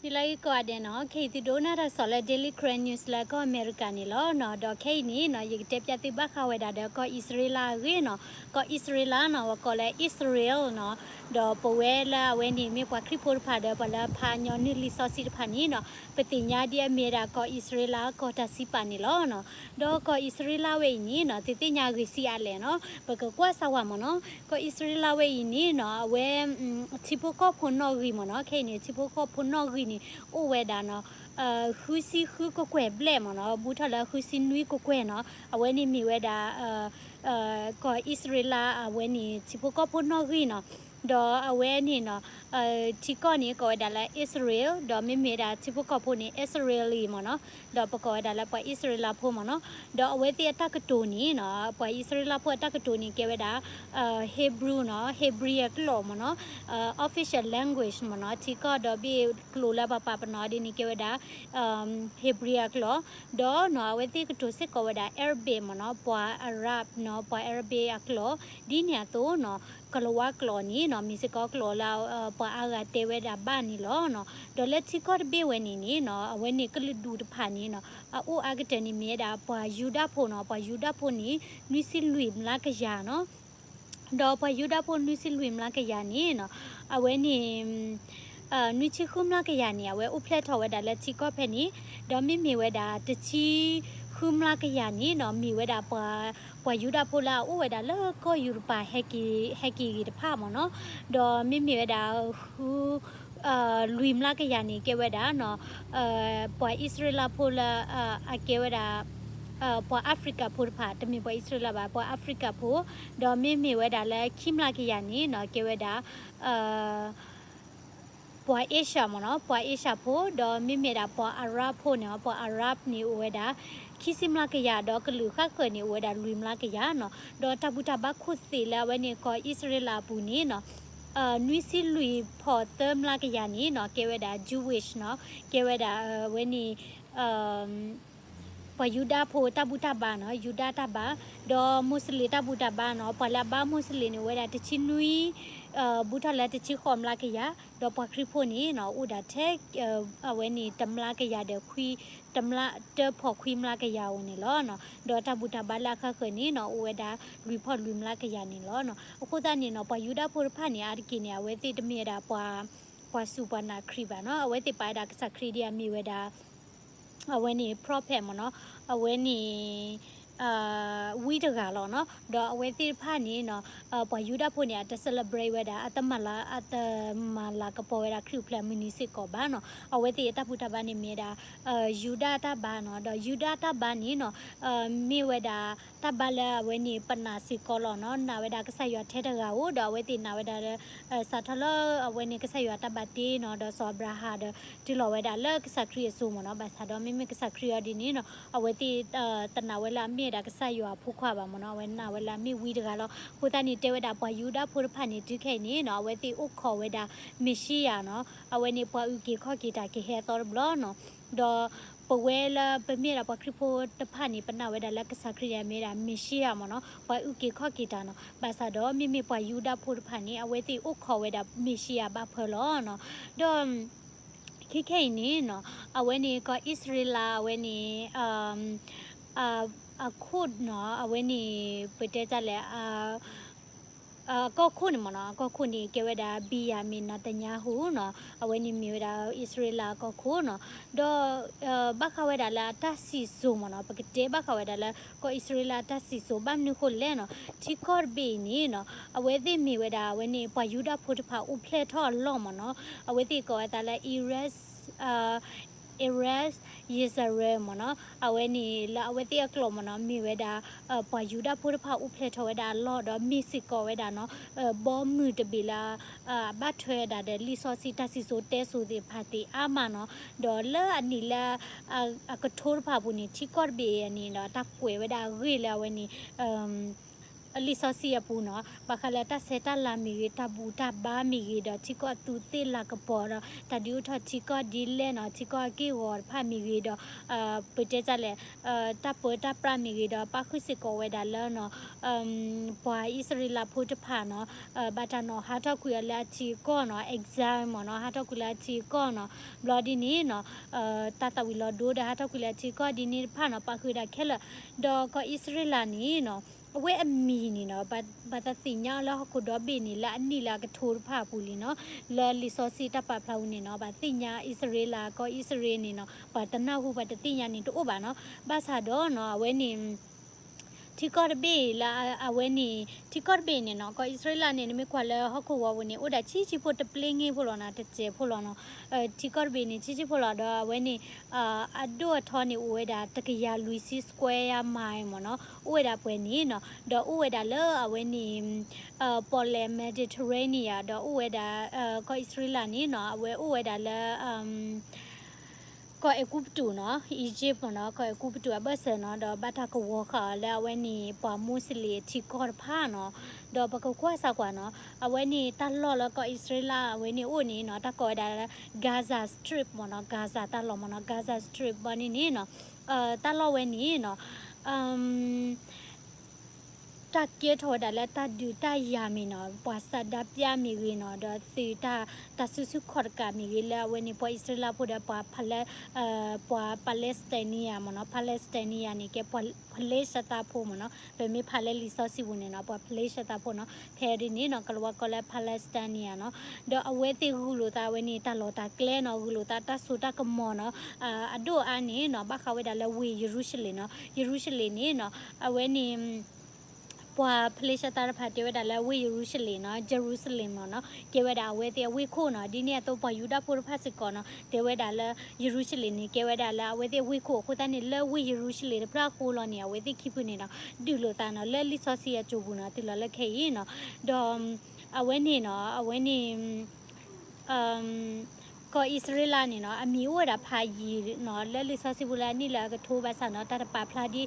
နံၤလၢအံၤကိးဂၤဒဲးနီၤ, ခဲအံၤသုဒိးနၢ်တၢ်ကစီၣ်လၢ Daily Karen News လၢကီၢ်အမဲရကၤန့ၣ်လီၤနီၤ. ဒီးခဲအံၤန့ၣ်နီၤ ယကတဲပျးသုဘၣ်ဃးဝဲဒၣ်ဒီးကီၢ်အံၣ်စရ့လးအဂ့ၢ်နီၤ. ကီၢ်အံၣ်စရ့လးနီၤ ပကိးလၢ Israel နီၤ. ဒီးပဝဲလၢအဝဲန့ၣ်မ့ၢ်ပှၤခရံာ်ဖိတဖၣ်ဒီး ပှၤလၢဖးညီနုၢ်လံာ်စီဆှံတဖၣ်န့ၣ်နီၤ ပသ့ၣ်ညါဒ်အမ့ၢ်ဝဲဒၣ်ကီၢ်အံၣ်စရ့လးကီၢ်တၢ်စံးပာ်န့ၣ်လီၤနီၤ. ဒီးကီၢ်အံၣ်စရ့လးဝဲအံၤန့ၣ်နီၤ သုသ့ၣ်ညါဂ့ၤဆံးအါလဲၣ်နီၤ, ပကကွၢ်စၢ်ဝဲမ့ၢ်နီၤ. ကီၢ်အံၣ်စရ့လးဝဲအံၤန့ၣ်နီၤ အဝဲ ထံဖိကီၢ်ဖိနီၣ်ဂံၢ်မ့ၢ်နီၤ. ခဲအံၤန့ၣ် ထံဖိကီၢ်ဖိနီၣ်ဂံၢ်န့ၣ် အိၣ်ဝဲဒၣ်နီၤ ဃုဆံဃုကကွဲၢ်ဘျဲၣ်မ့ၢ်နီၤ, ဘူးထီၣ်လၢဃုဆံနွံကကွဲၢ်နီၤ. အဝဲန့ၣ်မ့ၢ်ဝဲဒၣ် ကီၢ်အံၣ်စရ့လးအဝဲန့ၣ် ထံဖိကီၢ်ဖိနီၣ်ဂံၢ်နီၤ. ဒီးအဝဲန့ၣ်နီၤ ထံကီၢ်န့ၣ်ကိးဝဲဒၣ်လၢ Israel, ဒီးမ့မ့ၢ်ဒၣ်ထံဖိကီၢ်ဖိန့ၣ် Israeli မ့ၢ်နီၤ. ဒီးပကိးဝဲဒၣ်လၢပှၤအံၣ်စရ့လးဖိမ့ၢ်နီၤ. ဒီးအဝဲသ့ၣ်အတၢ်ကတိၤန့ၣ်နီၤ ပှၤအံၣ်စရ့လးဖိအတၢ်ကတိၤန့ၣ် ကဲဝဲဒၣ် Hebrew နီၤ, Hebrew အကျိာ်မ့ၢ်နီၤ, official language မ့ၢ်နီၤ, ထံကီၢ်ဒီဘ့ၣ်ကျိၤလၢပပာ်ပနီၣ်ဒ်န့ၣ် ကဲဝဲဒၣ် Hebrew အကျိာ်, ဒီးနီၤ အဝဲသ့ၣ်ကတိၤစ့ၢ်ကီးဝဲဒၣ် Arabic မ့ၢ်နီၤ, ပှၤ Arab နီၤ, ပှၤ Arabic အကျိာ်, ဒ်န့ၣ်အသိးနီၤ ကလၤဝါကျိာ်န့ၣ်နီၤ မ့ၢ်စ့ၢ်ကီးကျိာ်လၢ ပှၤအါဂၤတဲဝဲဒၣ်ဘၣ်န့ၣ်လီၤနီၤ. ဒီးလၢထံကီၢ်တဘ့ၣ်ဝဲန့ၣ်န့ၣ်နီၤ အဝဲန့ၣ်ကလုာ်ဒူၣ်တဖၣ်န့ၣ်နီၤ အအိၣ်အါကတၢၢ်န့ၣ်မ့ၢ်ဝဲဒၣ် ပှၤယူဒၤဖိနီၤ, ပှၤယူဒၤဖိန့ၣ် နွံဆံလွံၢ်မျးကယၤနီၤ. ဒီးပှၤယူဒၤဖိနွံဆံလွံၢ်မျးကယၤန့ၣ်နီၤ အဝဲန့ၣ် နွံဆံဃုမျးကယၤန့ၣ် အဝဲအိၣ်ဖျဲၣ်ထီၣ်ဝဲဒၣ်လၢထံကီၢ်ဖဲန့ၣ်, ဒီးမ့မ့ၢ်ဝဲဒၣ်တဆံဃုမျးကယၤန့ၣ်နီၤ မ့ၢ်ဝဲဒၣ်ပှၤ ပှၤယူဒၤဖိလၢအအိၣ်ဝဲဒၣ်လၢကီၢ်ယူရပၤ ဟဲက့ၤဂ့ၤတဖၣ်မ့ၢ်နီၤ, ဒီးမ့မ့ၢ်ဝဲဒၣ် ဃု လွံၢ်မျးကယၤန့ၣ် ကဲဝဲဒၣ်နီၤ ပှၤအံၣ်စရ့လးဖိလၢ အကဲဝဲဒၣ် ပှၤအၤဖရံကၤဖိတဖၣ်, တမ့ၢ်ပှၤအံၣ်စရ့လးဘၣ်, ပှၤအၤဖရံကၤဖိ, ဒီးမ့မ့ၢ်ဝဲဒၣ်လၢခံမျးကယၤန့ၣ်နီၤ ကဲဝဲဒၣ် ပှၤအ့ရှၢၣ်မ့ၢ်နီၤ, ပှၤအ့ရှၢၣ်ဖိ, ဒီးမ့မ့ၢ်ဒၣ်ပှၤအၤရၣ်ဖိန့ၣ်, ပှၤအၤရၣ်န့ၣ်အိၣ်ဝဲဒၣ် ခံဆံမျးကယၤ, ဒီးကလုာ်ဃၣ်ဃၢၤန့ၣ်အိၣ်ဝဲဒၣ်လွံၢ်မျးကယၤနီၤ, ဒီးတၢ်ဘူၣ်တၢ်ဘါခိၣ်သ့ၣ်လၢအဝဲန့ၣ်ကီၢ်အံၣ်စရ့လးအပူၤန့ၣ်နီၤ နွံဆံလွံၢ်ဖီၣ်သၢမျးကယၤန့ၣ်နီၤ ကဲဝဲဒၣ် Jewish နီၤ, ကဲဝဲဒၣ်အဝဲန့ၣ် ပှၤယူဒၤဖိတၢ်ဘူၣ်တၢ်ဘါနီၤ, ယူဒၤတၢ်ဘါ, ဒီးမူးစလ့ၣ်တၢ်ဘူၣ်တၢ်ဘါနီၤ, ပှၤလၢအဘါမူးစလ့ၣ်န့ၣ် အိၣ်ဝဲဒၣ်တဆံနွံ ဘူးထီၣ်လၢတဆံဃိးမျးကယၤ, ဒီးပှၤခရံာ်ဖိန့ၣ်နီၤ အိၣ်ဒၣ်ထဲ အဝဲန့ၣ်တမျးကယၤဒီးခွံ တမျး တၢဖီၣ်ခွံမျးကယၤဧိၤန့ၣ်လီၤနီၤ, ဒီးတၢ်ဘူၣ်တၢ်ဘါလၢအဃၣ်ဃၢၤန့ၣ်နီၤ အိၣ်ဝဲဒၣ်လွံၢ်ဖီၣ်လွံၢ်မျးကယၤန့ၣ်လီၤနီၤ. အဃိသတးန့ၣ်နီၤ ပှၤယူဒၤဖိတဖၣ်န့ၣ် အါတက့ၢ်န့ၣ် အဝဲသ့ၣ်တမ့ၢ်ဝဲဒၣ်ပှၤ ပှၤစူၢ်ပှၤနာ်ခရံာ်ဘၣ်နီၤ, အဝဲသ့ၣ်ပာ်ဝဲဒၣ်ကစၢ်ခရံာ်ဒ်အမ့ၢ်ဝဲဒၣ် အဝဲန့ၣ် prophet မ့ၢ်နီၤ, အဝဲန့ၣ် ဝံတဂၤလီၤနီၤ, ဒီးအဝဲသ့ၣ်တဖၣ်န့ၣ်နီၤ ပှၤယူဒၤဖိန့ၣ် အတ celebrate ဝဲဒၣ် အတမၤလၤ အတမၤလၤကပီၤဝဲဒၣ်ခရံာ်အိၣ်ဖျဲၣ်အမုၢ်နံၤစ့ၢ်ကီးဘၣ်နီၤ, အဝဲသ့ၣ်အတၢ်ဘူၣ်တၢ်ဘါန့ၣ်မ့ၢ်ဝဲဒၣ် ယူဒၤတၢ်ဘါနီၤ, ဒီးယူဒၤတၢ်ဘါန့ၣ်နီၤ မ့ၢ်ဝဲဒၣ် တၢ်ဘါလၢအဝဲန့ၣ် ပနာ်စ့ၢ်ကီးလီၤနီၤ, နာ်ဝဲဒၣ်ကစၢ်ယွၤထဲတဂၤဧိၤ, ဒီးအဝဲသ့ၣ်နာ်ဝဲဒၣ်လၢ စးထီၣ်လၢအဝဲန့ၣ်ကစၢ်ယွၤတၢ်ဘၣ်တ့နီၤ, ဒီးစီၤအၤဘြၤဟၣ်ဒီး တုၤလီၤဝဲဒၣ်လၢကစၢ်ခရံာ်အစိၤမ့ၢ်နီၤ, ဘၣ်ဆၣ်ဒီးမ့မ့ၢ်ကစၢ်ခရံာ်အီၤဒ်န့ၣ်နီၤ အဝဲသ့ၣ် တနာ်ဝဲလၢအမ့ၢ်ဝဲဒၣ်ကစၢ်ယွၤအဖိခွါဘၣ်မ့ၢ်နီၤ, အဝဲနာ်ဝဲလၢအမ့ၢ်ဝံတဂၤလီၤ. အဃိသတးန့ၣ် တဲဝဲဒၣ်ပှၤယူဒၤဖိတဖၣ်န့ၣ် တုၤခဲအံၤန့ၣ်နီၤ အဝဲသ့ၣ်အိၣ်ခိးဝဲဒၣ် မ့ၤၡံယၤနီၤ, အဝဲန့ၣ်ပှၤအုၣ်က့ၤခီၣ်က့ၤတၢ်ကဟဲအသီတဘျီနီၤ, ဒီးပဝဲလၢပမ့ၢ်ဒၣ်ပှၤခရံာ်ဖိတဖၣ်န့ၣ် ပနာ်ဝဲဒၣ်လၢကစၢ်ခရံာ်န့ၣ်မ့ၢ်ဒၣ် မ့ၤၡံယၤမ့ၢ်နီၤ, ပှၤအုၣ်က့ၤခီၣ်က့ၤတၢ်နီၤ, ဘၣ်ဆၣ်ဒီးမ့မ့ၢ်ပှၤယူဒၤဖိတဖၣ်န့ၣ် အဝဲသ့ၣ်အိၣ်ခိးဝဲဒၣ်မ့ၤၡံယၤဘၣ်ဖၢလီၤနီၤ, ဒီး ခဲခဲအံၤန့ၣ်နီၤ အဝဲန့ၣ်ကီၢ်အံၣ်စရ့လး အဝဲန့ၣ် အခိၣ်နီၤ အဝဲန့ၣ် ပတဲတၢ်လဲၣ် အကီၢ်ခိၣ်န့ၣ်မ့ၢ်နီၤ အကီၢ်ခိၣ်န့ၣ် ကဲဝဲဒၣ် Benjamin Netanyahu နီၤ အဝဲန့ၣ်မ့ၢ်ဝဲဒၣ် အံၣ်စရ့လးအကီၢ်ခိၣ်နီၤ ဒီး ဘၣ်ဃးဝဲဒၣ်လၢအတၢ်စံၣ်စိၤမ့ၢ်နီၤ ပကတဲဘၣ်ဃးဝဲဒၣ်လၢ ကီၢ်အံၣ်စရ့လးအတၢ်စံၣ်စိၤ ဘၣ်မနုၤဃိလဲၣ်နီၤ ထံကီၢ်တဘ့ၣ်အံၤန့ၣ်နီၤ အဝဲသ့ၣ်မ့ၢ်ဝဲဒၣ် အဝဲန့ၣ် ပှၤယူဒၤဖိတဖၣ်အိၣ်ဖျဲၣ်ထီၣ်အလီၢ်မ့ၢ်နီၤ အဝဲသ့ၣ်ကိးအသးလၢ Erez Erez Israel မ့ၢ်နီၤ အဝဲန့ၣ်လၢအဝဲသ့ၣ်အကျိာ်မ့ၢ်နီၤ မ့ၢ်ဝဲဒၣ် ပှၤယူဒၤဖိတဖၣ်အိၣ်ဖျဲၣ်ထီၣ်ဝဲဒၣ်အလီၢ် ဒီးမ့ၢ်စ့ၢ်ကီးဝဲဒၣ်နီၤ ဘီမုၢ်တဘ့ၣ်လၢ အဘၣ်ထွဲဝဲဒၣ်ဒီးလံာ်စီဆှံတၢ်စံၣ်စိၤတဲစိၤသ့ၣ်တဖၣ်သ့ၣ်အါမးနီၤ ဒီးလၢအနံၣ်လၢ အကထိတဖၣ်အပူၤန့ၣ် ထံကီၢ်တဘ့ၣ်အံၤန့ၣ်ဒီး တၢ်ကွဲးဝဲဒၣ်အဂ့ၢ်လၢအဝဲန့ၣ် လံာ်စီဆှံအပူၤနီၤ, ဘၣ်ဃးလၢတၢ်ဆဲးတၢ်လၤမ့ၢ်ဂ့ၤ, တၢ်ဘူၣ်တၢ်ဘါမ့ၢ်ဂ့ၤဒီး ထံကီၢ်အသူးသ့ၣ်လၤကပီၤဒီး တၢ်ဒုးအိၣ်ထီၣ်ထံကီၢ်ဒ်လဲၣ်နီၤ, ထံကီၢ်အက့ၢ်အဂီၤတဖၣ်မ့ၢ်ဂ့ၤဒီး ပတဲတၢ်လဲၣ်, တၢ်ပၢတၢ်ပြးမ့ၢ်ဂ့ၤဒီး ပၣ်ဃုာ်စ့ၢ်ကီးဝဲဒၣ်လၢနီၤ ပှၤအံၣ်စရ့လးဖိတဖၣ်နီၤ, ဘၣ်တၢ်နီၤဟးထီၣ်ကွံာ်အီၤလၢအထံအကီၢ်နီၤ, exile မ့ၢ်နီၤ, ဟးထီၣ်ကွံာ်လၢအထံအကီၢ်နီၤ, ဘျီဒ်န့ၣ်နီၤ တၢ်သၣ်ဝံၤလီၤဒိဒီး ဟးထီၣ်ကွံာ်လၢအထံအကီၢ်ဒ်န့ၣ်တဖၣ်နီၤ, ပာ်ဃုာ်ဒၣ်ခဲလၢာ်, ဒီးကီၢ်အံၣ်စရ့လးန့ၣ်နီၤ အဝဲအမံၤန့ၣ်နီၤ ဘၣ်သးသ့ၣ်ညါအီၤလၢဟီၣ်ခိၣ်ဒီဘ့ၣ်န့ၣ် လၢအနံၣ်လၢအကထိတဖၣ်အပူၤလံနီၤ, လၢလံာ်စီဆှံတၢ်ပာ်ဖျါပူၤန့ၣ်နီၤ ဘၣ်သ့ၣ်ညါအံၣ်စရ့လး ကီၢ်အံၣ်စရ့လးန့ၣ်နီၤ ပှၤတနၢ်ဟူ ပှၤတသ့ၣ်ညါန့ၣ်တအိၣ်ဘၣ်နီၤ, ဘၣ်ဆၣ်ဒီးနီၤ အဝဲန့ၣ် ထံကီၢ်တဘ့ၣ်လၢအဝဲန့ၣ် ထံကီၢ်တဘ့ၣ်န့ၣ်နီၤ, ကီၢ်အံၣ်စရ့လးန့ၣ် နမ့ၢ်ကွၢ်လၢဟီၣ်ခိၣ်ဝီၤပူၤန့ၣ် အိၣ်ဒၣ်ဆံးဆံးဖိတပျ့ၤင့ၢ်ဖိလီၤနီၤ, တစဲးဖိလီၤနီၤ, ထံကီၢ်တဘ့ၣ်န့ၣ် ဆံးဆံးဖိလီၤ, ဒီးအဝဲန့ၣ် အဒိၣ်အထီန့ၣ် အိၣ်ဝဲဒၣ် တကယၤလွံၢ်ဆံ square mile မ့ၢ်နီၤ, အိၣ်ဝဲဒၣ်ပှဲၤန့ၣ်နီၤ, ဒီးအိၣ်ဝဲဒၣ်လၢအဝဲန့ၣ် ပီၣ်လဲၣ် Mediterranean ဒီးအိၣ်ဝဲဒၣ် ကီၢ်အံၣ်စရ့လးန့ၣ်နီၤ အဝဲအိၣ်ဝဲဒၣ်လၢ ကီၢ်အဲၤကူပတူးနီၤ, Egypt မ့ၢ်နီၤ, ကီၢ်အဲၤကူပတူးအဘၢၣ်စၢၤနီၤ, ဒီးဘၣ်တၢ်ကဝီၤဃာ်အီၤလၢအဝဲန့ၣ် ပှၤမူးစလ့ၣ်အထံကီၢ်တဖၣ်နီၤ, ဒီးပကကွၢ်စၢ်ကွၢ်နီၤ, အဝဲန့ၣ်တၢ်လီၢ်လၢကီၢ်အံၣ်စရ့လး အဝဲန့ၣ်အိၣ်န့ၣ်နီၤ, တၢ်ကိးဝဲဒၣ်လၢ Gaza Strip မ့ၢ်နီၤ, Gaza တၢ်လီၢ်မ့ၢ်နီၤ, Gaza Strip ဘီန့ၣ်န့ၣ်နီၤ, တၢ်လီၢ်ဝဲန့ၣ်နီၤ တၢ်ကဲထီၣ်ဝဲဒၣ်လၢတၢ်ဒုးတၢ်ယၤမ့ၢ်နီၤ, ပှၤဆန္ဒပြမ့ၢ်ဂ့ၤနီၤ, ဒီးသုးတၢ် တၢ်စုဆူၣ်ခီၣ်တကးမ့ၢ်ဂ့ၤ လၢအဝဲန့ၣ် ပှၤအံၣ်စရ့လးဖိဒီးပှၤ ပှၤ Palestinian မ့ၢ်နီၤ, Palestinian န့ၣ် ကဲပှၤ Palestine ဖိမ့ၢ်နီၤ, ပမ့ၢ်ဖးလၢလံာ်စီဆှံပူၤန့ၣ်နီၤ ပှၤ Palestine ဖိနီၤ, ဖဲဒ်န့ၣ်နီၤ ကလၤဝါကိးလၢ Palestinian နီၤ, ဒီးအဝဲသ့ၣ်ဂုာ်လိာ်သးဝဲန့ၣ် တၢ်လီၢ်တၢ်ကျဲနီၤ, ဂုာ်လိာ်သးတၢ်စိတၢ်ကမီၤနီၤ, အဒိၣ်အါန့ၣ်နီၤ ဘၣ်ဃးဝဲဒၣ်လၢဝ့ၢ်ယရူၤၡလ့ၣ်နီၤ, ယရူၤၡလ့ၣ်န့ၣ်နီၤ အဝဲန့ၣ် ပှၤ Palestine တဖၣ်တဲဝဲဒၣ်လၢဝ့ၢ်ယရူၤၡလ့ၣ်နီၤ, Jerusalem နီၤ, ကဲဝဲဒၣ်အဝဲသ့ၣ်အဝ့ၢ်ခိၣ်နီၤ, ဒ်န့ၣ်အသိးပှၤယူဒၤဖိတဖၣ်စ့ၢ်ကီးနီၤ တဲဝဲဒၣ်လၢ ယရူၤၡလ့ၣ်န့ၣ် ကဲဝဲဒၣ်လၢအဝဲသ့ၣ်အဝ့ၢ်ခိၣ်, အဃိသတးန့ၣ် လၢဝ့ၢ်ယရူၤၡလ့ၣ်တဖျၢၣ်အဃိလီၤန့ၣ် အဝဲသ့ၣ်ခံဖုန့ၣ်နီၤ ဒုးလိာ်သးနီၤ လၢလံာ်စီဆှံအစိၤပူၤနီၤ တုၤလီၤလၢခဲအံၤနီၤ, ဒီး အဝဲန့ၣ်နီၤ အဝဲန့ၣ် ကီၢ်အံၣ်စရ့လးန့ၣ်နီၤ အမံၤအိၣ်ဝဲဒၣ်ဖးယံာ်နီၤ, လၢလံာ်စီဆှံပူၤလၢအနံၣ်လၢအကထိဘၣ်ဆၣ်နီၤ တၢ်တပာ်ဖျါဒ်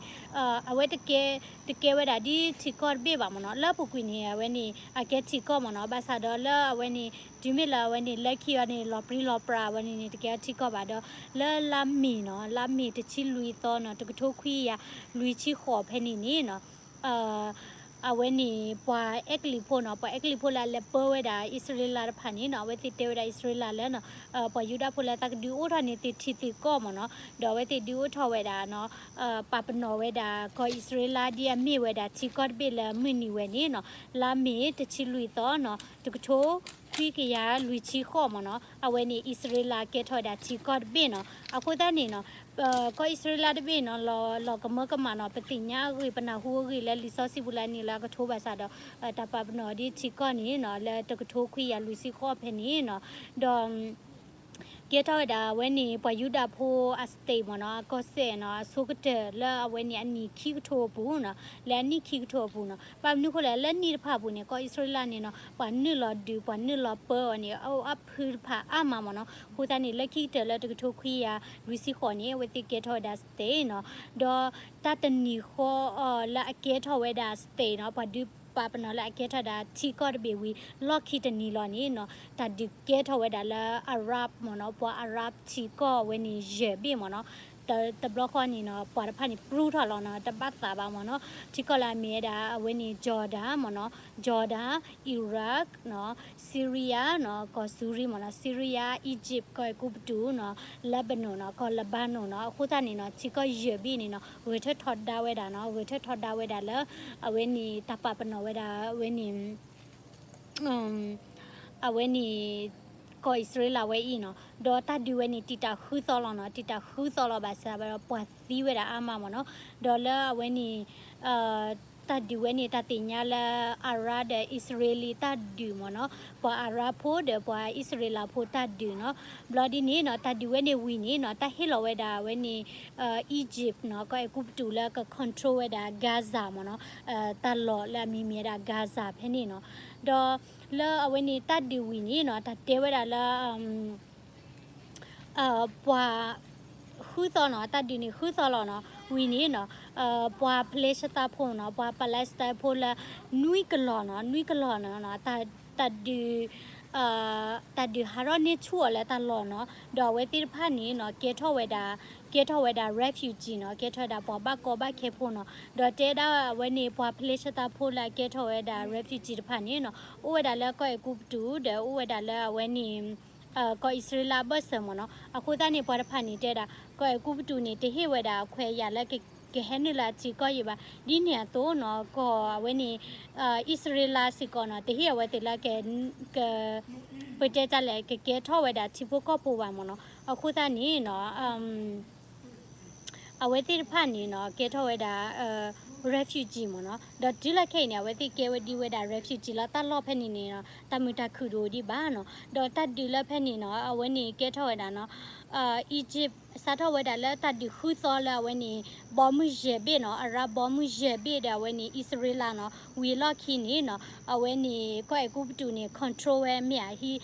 အဝဲတကဲ တကဲဝဲဒၣ်ဒ်ထံကီၢ်တဘ့ၣ်ဘၣ်မ့ၢ်နီၤ, လၢအပူၤကွံာ်န့ၣ် အဝဲန့ၣ် အကဲထံကီၢ်မ့ၢ်နီၤ, ဘၣ်ဆၣ်ဒီးလၢအဝဲန့ၣ် တုၤမ့ၢ်လၢအဝဲန့ၣ် လၢခံအီၤန့ၣ် လီၤပြံလီၤပြါအဝဲန့ၣ်န့ၣ် တကဲထံကီၢ်ဘၣ်ဒီး လၢလါမ့ၤနီၤ, လါမ့ၤတဆံလွံၢ်သီနီၤ တကထိခွံကယၤလွံၢ်ဆံဃိးဖဲန့ၣ်န့ၣ်နီၤ အဝဲန့ၣ် ပှၤအဲကလံးဖိနီၤ, ပှၤအဲကလံးဖိလၢအလဲၤပၢဝဲဒၣ်အံၣ်စရ့လးတဖၣ်န့ၣ်နီၤ, အဝဲသ့ၣ်တဲဝဲဒၣ်အံၣ်စရ့လးလၢနီၤ, ပှၤယူဒၤဖိလၢသးကဒုးအိၣ်ထီၣ်န့ၢ်သုထံသုကီၢ်မ့ၢ်နီၤ, ဒီးအဝဲသ့ၣ်ဒုးအိၣ်ထီၣ်ဝဲဒၣ်နီၤ, ပာ်ပနီၣ်ဝဲဒၣ် ကီၢ်အံၣ်စရ့လးဒ်အမ့ၢ်ဝဲဒၣ်ထံကီၢ်တဘ့ၣ်လၢမုၢ်နံၤဝဲန့ၣ်နီၤ, လါမ့ၤတဆံလွံၢ်သီနီၤ, တကထိခွံကယၤလွံၢ်ဆံဃိးမ့ၢ်နီၤ, အဝဲန့ၣ် အံၣ်စရ့လးကဲထီၣ်ဝဲဒၣ်ထံကီၢ်တဘ့ၣ်နီၤ, အဃိသတးန့ၣ်နီၤ ကီၢ်အံၣ်စရ့လးတဘ့ၣ်နီၤ လီၤကမၢကမၣ်နီၤ, ပသ့ၣ်ညါအဂ့ၢ် ပနၢ်ဟူအဂ့ၢ်လၢလံာ်စီဆှံပူၤလၢအနံၣ်လၢအကထိဘၣ်ဆၣ်ဒီး တၢ်ပာ်ပနီၣ်ဒ်ထံကီၢ်န့ၣ်နီၤ လၢတကထိခွံကယၤလွံၢ်ဆံဃိးဖဲန့ၣ်နီၤ, ဒီး ကဲထီၣ်ဝဲဒၣ်အဝဲန့ၣ် ပှၤယူဒၤဖိအ state မ့ၢ်နီၤ, အကီၢ်စဲၣ်နီၤ, အဆိကတၢၢ်လၢအဝဲန့ၣ်အနံၣ်ခံကထိအပူၤနီၤ, လၢအနံၣ်ခံကထိအပူၤနီၤ, ဘၣ်မနုၤအဃိလဲၣ် လၢနံၣ်တဖၣ်အပူၤန့ၣ် ကီၢ်အံၣ်စရ့လးန့ၣ်နီၤ ပှၤနုာ်လီၤဒုး ပှၤနုာ်လီၤပၢအီၤန့ၣ် အအိၣ်အဖုတဖၣ်အါမးမ့ၢ်နီၤ, အဃိသတးန့ၣ် လၢခံကတၢၢ်လၢတကထိခွံကယၤလွံၢ်ဆံဃိးန့ၣ် အဝဲသ့ၣ်ကဲထီၣ်ဝဲဒၣ် state နီၤ, ဒီးတၢ်တနံၤဃီအီၤလၢအကဲထီၣ်ဝဲဒၣ် state နီၤ, ပှၤဒုးပာ်ပနီၣ်လၢအကဲထီၣ်ဒၣ်ထံကီၢ်တဘ့ၣ်ဝံၤ လီၢ်ခံတနံၤလီၤန့ၣ်နီၤ, တၢ်ဒုးကဲထီၣ်ဝဲဒၣ်လၢ Arab မ့ၢ်နီၤ, ပှၤ Arab ထံကီၢ်အဝဲန့ၣ်ယဲၢ်ဘ့ၣ်မ့ၢ်နီၤ, တဘျီဃီန့ၣ်နီၤ ပှၤတဖၣ်န့ၣ် ပြူထီၣ်လီၤနီၤ, တဘၣ်သးဘၣ်မ့ၢ်နီၤ, ထံကီၢ်လၢအမ့ၢ်ဝဲဒၣ်အဝဲန့ၣ် Jordan မ့ၢ်နီၤ, Jordan, Iraq နီၤ, Syria နီၤ, ကီၢ် Syria မ့ၢ်နီၤ, Syria, Egypt ကီၢ်အဲၤကူပတူးနီၤ, Lebanon နီၤ, ကီၢ် Lebanon နီၤ, အဃိသတးန့ၣ်နီၤ ထံကီၢ်ယဲၢ်ဘ့ၣ်န့ၣ်နီၤ ဂဲၤထၢၣ်ထီဒါဝဲဒၣ်နီၤ, ဂဲၤထၢၣ်ထီဒါဝဲဒၣ်လၢ အဝဲန့ၣ် တၢ်ပာ်ပနီၣ်ဝဲဒၣ် အဝဲန့ၣ် အဝဲန့ၣ် ကီၢ်အံၣ်စရ့လးဝဲအံၤနီၤ, ဒီးတၢ်ဒုးဝဲန့ၣ် တံာ်တာ်ဃုသီလီၤနီၤ, တံာ်တာ်ဃုသီလီၤဘၣ်ဆၣ်ဒီးပှၤသံဝဲဒၣ်အါမးမ့ၢ်နီၤ, ဒီးလၢအဝဲန့ၣ် တၢ်ဒုးဝဲန့ၣ် တၢ်သ့ၣ်ညါလၢ Arab ဒီး Israeli တၢ်ဒုးမ့ၢ်နီၤ, ပှၤ Arab ဖိဒီးပှၤအံၣ်စရ့လးဖိတၢ်ဒုးနီၤ, ဘျီဒ်န့ၣ်နီၤ တၢ်ဒုးဝဲန့ၣ်ဝံၤန့ၣ်နီၤ တၢ်ဟ့ၣ်လီၤဝဲဒၣ်အဝဲန့ၣ် Egypt နီၤ, ကီၢ်အဲၤကူပတူးလၢက control ဝဲဒၣ် Gaza မ့ၢ်နီၤ, တၢ်လီၢ်လၢအမံၤမံၤဝဲဒၣ် Gaza ဖဲန့ၣ်နီၤ, ဒီးလၢအဝဲန့ၣ်တၢ်ဒုးဝံၤန့ၣ်နီၤ တၢ်တဲဝဲဒၣ်လၢ ပှၤဃ ဃုသီနီၤ, တၢ်ဒုးန့ၣ်ဃုသီလီၤနီၤ, ဝံၤန့ၣ်နီၤ, ပှၤဖလ့ၡသးဖိနီၤ, ပှၤ Palestine ဖိလၢ နွံကလီၤနီၤ, နွံကလီၤနီၤ, တၢ်ဒုး တၢ်ဒုးဟးထီၣ်န့ၢ်ဆူၣ်အီၤလၢတၢ်လီၢ်နီၤ, ဒီးအဝဲသ့ၣ်တဖၣ်န့ၣ်နီၤ, ကဲထီၣ်ဝဲဒၣ်, ကဲထီၣ်ဝဲဒၣ် refugee နီၤ, ကဲထီၣ်ဝဲဒၣ်ပှၤဘၣ်ကီဘၣ်ခဲဖိနီၤ, ဒီးတဲဒၣ်အဝဲန့ၣ် ပှၤဖလ့ၡသးဖိလၢအကဲထီၣ်ဝဲဒၣ် refugee တဖၣ်န့ၣ်နီၤ, အိၣ်ဝဲဒၣ်လၢကီၢ်အဲၤကူပတူး ဒီးအိၣ်ဝဲဒၣ်လၢအဝဲန့ၣ် ကီၢ်အံၣ်စရ့လးအဘၢၣ်စၢၤမ့ၢ်နီၤ, အဃိသတးန့ၣ် ပှၤတဖၣ်န့ၣ်တဲဒၣ် ကီၢ်အဲၤကူပတူးန့ၣ် တဟ့ၣ်ဝဲဒၣ်အခွဲးအယာ်လၢကဟဲနုာ်လၢအထံကီၢ်ယံၤဘၣ်, ဒ်န့ၣ်အသိးနီၤ, ကီၢ်အဝဲန့ၣ် အံၣ်စရ့လးစ့ၢ်ကီးနီၤ, တဟ့ၣ်အဝဲသ့ၣ်လၢက ပတဲတၢ်လဲၣ် ကကဲထီၣ်ဝဲဒၣ်ထံဖိကီၢ်ဖိဘၣ်မ့ၢ်နီၤ, အဃိသတးန့ၣ်နီၤ အဝဲသ့ၣ်တဖၣ်န့ၣ်နီၤ ကဲထီၣ်ဝဲဒၣ် refugee မ့ၢ်နီၤ, ဒီးတုၤလၢခဲအံၤန့ၣ် အဝဲသ့ၣ်ကဲဝဲဒံးဝဲဒၣ် refugee လၢတၢ်လီၢ်ဖဲန့ၣ်န့ၣ်နီၤ, တၢ်မုာ်တၢ်ခုၣ်တအိၣ်ဒံးဘၣ်နီၤ, ဒီးတၢ်ဒုးလၢဖဲန့ၣ်နီၤ အဝဲန့ၣ်ကဲထီၣ်ဝဲဒၣ်နီၤ Egypt စးထီၣ်ဝဲဒၣ်လၢတၢ်ဒုးဃုသီလၢအဝဲန့ၣ် ဘီမုၢ်ယဲၢ်ဘ့ၣ်နီၤ, အရၣ်ဘီမုၢ်ယဲၢ်ဘ့ၣ်ဒီးအဝဲန့ၣ် အံၣ်စရ့လးနီၤ, ဝံၤအလီၢ်ခံန့ၣ်နီၤ အဝဲန့ၣ် ကီၢ်အဲၤကူပတူးန့ၣ် control ဝဲမ့ၢ်အဟံၣ်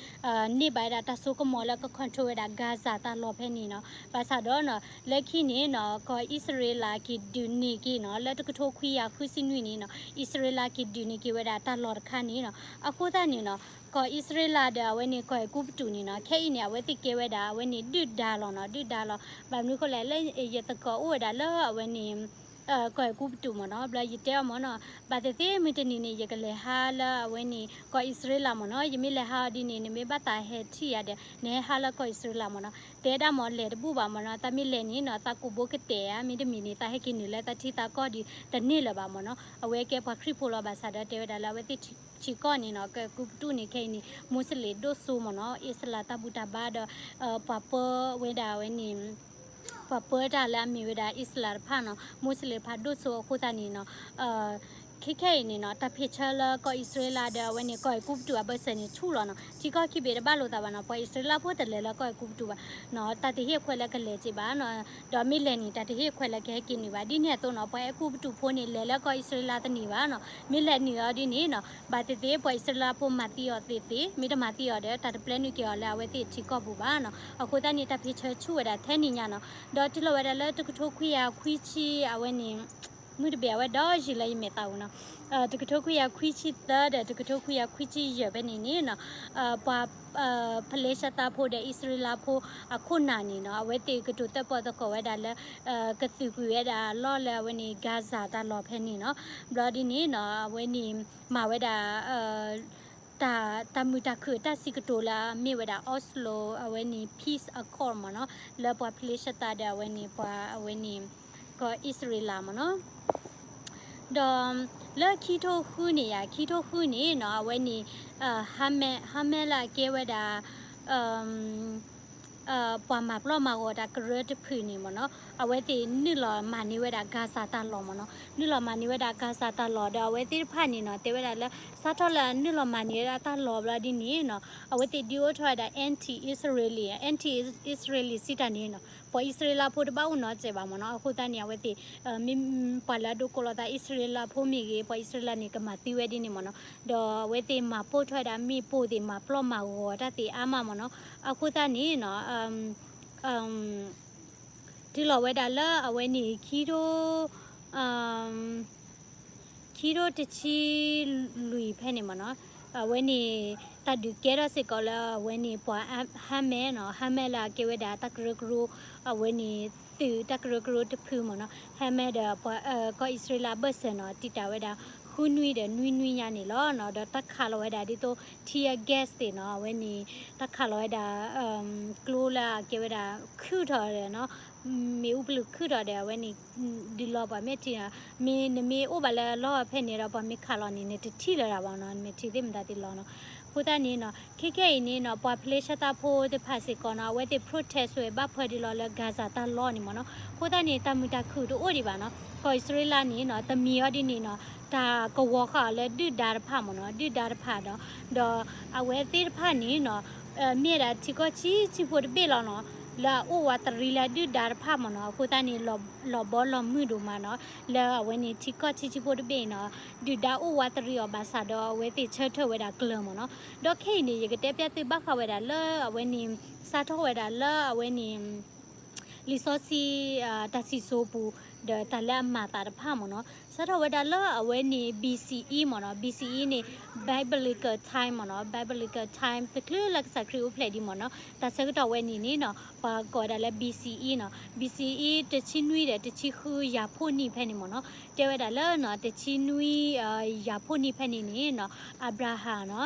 န့ၢ်ဘၣ်ဝဲဒၣ်တၢ်စိကမီၤလၢက control ဝဲဒၣ် Gaza တၢ်လီၢ်ဖဲန့ၣ်နီၤ, ဘၣ်ဆၣ်ဒီးနီၤ လၢခံန့ၣ်နီၤ ကီၢ်အံၣ်စရ့လးက့ၤဒုးန့ၢ်က့ၤနီၤ, လၢတကထိခွံကယၤဃုဆံနွံန့ၣ်နီၤ, အံၣ်စရ့လးက့ၤဒုးန့ၢ်က့ၤဝဲဒၣ်တၢ်လီၢ်တခါန့ၣ်နီၤ, အဃိသတးန့ၣ်နီၤ ကီၢ်အံၣ်စရ့လးဒီးအဝဲန့ၣ် ကီၢ်အဲၤကူပတူးန့ၣ်နီၤ, ခဲအံၤန့ၣ် အဝဲသ့ၣ်ကဲဝဲဒၣ် အဝဲန့ၣ် ဒုၣ်ဒါလီၤနီၤ, ဒုၣ်ဒါလီၤ, ဘၣ်မနုၤဃိလဲၣ် လၢယသကိးအိၣ်ဝဲဒၣ်လၢအဝဲန့ၣ် ကီၢ်အဲၤကူပတူးမ့ၢ်နီၤ, ဘျီယတဲအီၤမ့ၢ်နီၤ, ဘၣ်သ့ၣ်သ့ၣ်မုၢ်တနံၤန့ၣ် ယကလဲၤဟးလၢအဝဲန့ၣ် ကီၢ်အံၣ်စရ့လးမ့ၢ်နီၤ, ယမ့ၢ်လဲၤဟးအီၤဒ်န့ၣ် နမ့ၢ်ဘၣ်သးဟဲထံၣ်ယၤဒီး နဟဲဟးလၢကီၢ်အံၣ်စရ့လးမ့ၢ်နီၤ, တဲဒၣ်မ့ၢ်လဲၤတဘူၣ်ဘၣ်မ့ၢ်နီၤ, သးမ့ၢ်လဲၤန့ၣ်နီၤ သးကူးဘိကတဲာ်ဧါ, မ့တမ့ၢ်န့ၣ် သးဟဲက့ၤနုာ်လၢသးထံသးကီၢ်ဒ်တန့ၢ်လၢၤဘၣ်မ့ၢ်နီၤ, အဝဲကဲပှၤခရံာ်ဖိလီၤ, ဘၣ်ဆၣ်ဒီးတဲဝဲဒၣ်လၢအဝဲသ့ၣ်ထံကီၢ်န့ၣ်နီၤ, ကီၢ်အဲၤကူပတူးန့ၣ် ခဲအံၤန့ၣ် မူးစလ့ၣ်ဒိၣ်စိမ့ၢ်နီၤ, အ့စလၣ်တၢ်ဘူၣ်တၢ်ဘါဒီး ပှၤပၢဝဲဒၣ်အဝဲန့ၣ် ပှၤပၢတၢ်လၢအမ့ၢ်ဝဲဒၣ်အ့စလၣ်တဖၣ်နီၤ, မူးစလ့ၣ်တဖၣ်ဒိၣ်စိအဃိသတးန့ၣ်နီၤ, ခဲခဲအံၤန့ၣ်နီၤ တၢ်ဖ့ၣ်ဆၢလၢကီၢ်အံၣ်စရ့လးဒီးအဝဲန့ၣ် ကီၢ်အဲၤကူပတူးအဘၢၣ်စၢၤန့ၣ် ဆူၣ်လီၤနီၤ, ထံကီၢ်ခံဘ့ၣ်တဘၣ်လိာ်သးဘၣ်နီၤ, ပှၤအံၣ်စရ့လးဖိတလဲၤလၢကီၢ်အဲၤကူပတူးဘၣ်နီၤ, တၢ်တဟ့ၣ်အခွဲးလၢကလဲၤက့ၤဘၣ်နီၤ, ဒီးမ့ၢ်လဲၤန့ၣ် တၢ်တဟ့ၣ်အခွဲးလၢကဟဲက့ၤန့ၢ်ဘၣ်, ဒ်န့ၣ်အသိးနီၤ ပှၤအဲၤကူပတူးဖိန့ၣ် လဲၤလၢကီၢ်အံၣ်စရ့လးတန့ၢ်ဘၣ်နီၤ, မ့ၢ်လဲၤန့ၢ်အီၤဒ်န့ၣ်နီၤ ဘၣ်သ့ၣ်သ့ၣ် ပှၤအံၣ်စရ့လးဖိမၤသံအီၤသ့သ့, မ့ၢ်တမၤသံအီၤဒီး တၢ်တပျဲနုာ်က့ၤအီၤလၢအဝဲသ့ၣ်ထံကီၢ်ပူၤဘၣ်နီၤ, အဃိသတးန့ၣ် တၢ်ဖ့ၣ်ဆၢဆူၣ်ဝဲဒၣ်ထဲန့ၣ်ညါနီၤ, ဒီးတုၤလီၤဝဲဒၣ်လၢတကထိခွံကယၤခွံဆံအဝဲန့ၣ် မုၢ်တဘ့ၣ်အဝဲဒီးယံာ်လၢယမဲာ်သးပူၤနီၤ, တကထိခွံကယၤခွံဆံသၢဒီးတကထိခွံကယၤခွံဆံယဲၢ်ဖဲန့ၣ်န့ၣ်နီၤ, ပှၤ ဖလ့ၡသးဖိဒီးအံၣ်စရ့လးဖိအခိၣ်နၢ်န့ၣ်နီၤ, အဝဲသ့ၣ်ကတိၤသၢပီသကိးဝဲဒၣ်လၢ ကသုးကွံာ်ဝဲဒၣ်အလီၢ်လၢအဝဲန့ၣ် Gaza တၢ်လီၢ်ဖဲန့ၣ်နီၤ, ဘျီဒ်န့ၣ်နီၤ အဝဲန့ၣ် မၤဝဲဒၣ် တၢ် တၢ်မုာ်တၢ်ခုၣ်အတၢ်စံးကတိၤလၢအမ့ၢ်ဝဲဒၣ် Oslo အဝဲန့ၣ် peace accord မ့ၢ်နီၤ, လၢပှၤဖလ့ၡသးဒီးအဝဲန့ၣ် ပှၤအဝဲန့ၣ် ကီၢ်အံၣ်စရ့လးမ့ၢ်နီၤ, ဒီး လၢခံထိဃုန့ၣ်ယါ ခံထိဃုန့ၣ်နီၤ အဝဲန့ၣ် Hamas Hamas လၢအကဲဝဲဒၣ် ပှၤမၤပျီမၤဂီၤတၢ်ကရၢတဖုန့ၣ်မ့ၢ်နီၤ, အဝဲသ့ၣ်နုာ်လီၤမၤန့ၢ်ဝဲဒၣ် Gaza တၢ်လီၢ်မ့ၢ်နီၤ, နုာ်လီၤမၤန့ၢ်ဝဲဒၣ် Gaza တၢ်လီၢ်ဒီး အဝဲသ့ၣ်တဖၣ်န့ၣ်နီၤ တဲဝဲဒၣ်လၢ စးထီၣ်လၢနုာ်လီၤမၤန့ၢ်ဝဲဒၣ်တၢ်လီၢ်ဘျီဒ်န့ၣ်နီၤ အဝဲသ့ၣ်ဒုးအိၣ်ထီၣ်ဝဲဒၣ် anti Israeli anti Israeli စံးတၢ်န့ၣ်နီၤ, ပှၤအံၣ်စရ့လးဖိတဘၣ်အိၣ်နီတစဲးဘၣ်မ့ၢ်နီၤ, အဃိသတးန့ၣ် အဝဲသ့ၣ် မ့ၢ်ပှၤလၢအဒိးကိးလီၤသးအံၣ်စရ့လးဖိမ့ၢ်ဂ့ၤ ပှၤအံၣ်စရ့လးန့ၣ် ကမၤသံဝဲဒ်န့ၣ်မ့ၢ်နီၤ, ဒီးအဝဲသ့ၣ်မၤပိာ်ထီၣ်ဝဲဒၣ်မ့ၣ်ပိၢ်သ့ၣ်မၤပျီမၤဂီၤတၢ်သ့ၣ်အါမးမ့ၢ်နီၤ, အဃိသတးန့ၣ်နီၤ တုၤလီၤဝဲဒၣ်လၢအဝဲန့ၣ် ခံထိ ခံထိတဆံလွံၢ်ဖဲန့ၣ်မ့ၢ်နီၤ, အဝဲန့ၣ် တၢ်ဒုးကဲထီၣ်စ့ၢ်ကီးလၢအဝဲန့ၣ် ပှၤ Hamas နီၤ, Hamas လၢအကဲဝဲဒၣ်တၢ်ကရၢကရိ အဝဲန့ၣ် သုးတၢ်ကရၢကရိတဖုမ့ၢ်နီၤ, Hamas ဒီးပှၤ ကီၢ်အံၣ်စရ့လးဘၢၣ်စၢၤနီၤ, တံာ်တာ်ဝဲဒၣ် ဃုနွံဒီးနွံနွံညါန့ၣ်လီၤနီၤ, ဒီးတၢ်ခးလီၤဝဲဒၣ်ဒ်သိး tear gas သ့ၣ်နီၤ, အဝဲန့ၣ် တၢ်ခးလီၤဝဲဒၣ် ကျိလၢအကဲဝဲဒၣ် ခုၣ်ထီၣ်ဒီးနီၤ မ့ၣ်အူပလုၢ်ခုၣ်ထီၣ်ဒီး အဝဲန့ၣ် ဒုးလီၤပှၤမဲာ်ထံနီၤ, မ့ၢ်နမ့ၢ်အိၣ်ဘၣ်လၢအလီၢ်ဖဲန့ၣ်ဒီး ပှၤမ့ၢ်ခးလီၤန့ၣ် နတထံၣ်လၢၤဒၣ်ဘၣ်နီၤ, နမဲာ်ထံသ့ၣ်မတၤသ့ၣ်လီၤနီၤ, အဃိသတးန့ၣ်နီၤ ခဲခဲအံၤန့ၣ်နီၤ ပှၤဖလ့ၡသးဖိသ့ၣ်တဖၣ်စ့ၢ်ကီးနီၤ အဝဲသ့ၣ် protest ဝဲဘၣ်ဖၢဒ်လီၤလၢ Gaza တၢ်လီၢ်န့ၣ်မ့ၢ်နီၤ, အဃိသတးန့ၣ် တၢ်မုာ်တၢ်ခုၣ်တအိၣ်ဒံးဘၣ်နီၤ, ကီၢ်အံၣ်စရ့လးန့ၣ်နီၤ တမံၤအီၤဒ်န့ၣ်နီၤ တၢ်ကဝီၤဃာ်အီၤလၢဒုၣ်ဒါတဖၣ်မ့ၢ်နီၤ, ဒုၣ်ဒါတဖၣ်ဒီး ဒီးအဝဲသ့ၣ်တဖၣ်န့ၣ်နီၤ မ့ၢ်ဒၣ်ထံကီၢ်ဆံးဆံးဖိတဘ့ၣ်လီၤနီၤ, လၢအအိၣ်ဝးတရံးလၢဒုၣ်ဒါတဖၣ်မ့ၢ်နီၤ, အဃိသတးန့ၣ် လီၤဘီလီၤမုၢ်ဒိၣ်မးနီၤ, လၢအဝဲန့ၣ်ထံကီၢ်ဆံးဆံးဖိတဘ့ၣ်နီၤ ဒုၣ်ဒါအိၣ်ဝးတရံးအီၤဘၣ်ဆၣ်ဒီး အဝဲသ့ၣ်ဆၢထၢၣ်ဝဲဒၣ်ကျၢၤမ့ၢ်နီၤ, ဒီးခဲအံၤန့ၣ် ယကတဲပျၢ်သုဘၣ်ဃးဝဲဒၣ်လၢအဝဲန့ၣ် စးထီၣ်ဝဲဒၣ်လၢအဝဲန့ၣ် လံာ်စီဆှံ တၢ်စံၣ်စိၤပူၤ ဒီးတၢ်လၢအမၤသးတဖၣ်မ့ၢ်နီၤ, စးထီၣ်ဝဲဒၣ်လၢအဝဲန့ၣ် B C E မ့ၢ်နီၤ, B C E န့ၣ် Biblical time မ့ၢ်နီၤ, Biblical time တချုးလၢကစၢ်ခရံာ်အိၣ်ဖျဲၣ်ဒံးမ့ၢ်နီၤ, တၢ်ဆၢကတီၢ်ဝဲန့ၣ်န့ၣ်နီၤ ပှၤကိးဝဲဒၣ်လၢ B C E နီၤ, B C E တဆံနွံဒီးတဆံဃုယၤဖှိၣ်နံၣ်ဖဲန့ၣ်မ့ၢ်နီၤ, တဲဝဲဒၣ်လၢ တဆံနွံ ယၤဖှိၣ်နံၣ်ဖဲန့ၣ်န့ၣ်နီၤ, အၤဘြၤဟၣ်နီၤ,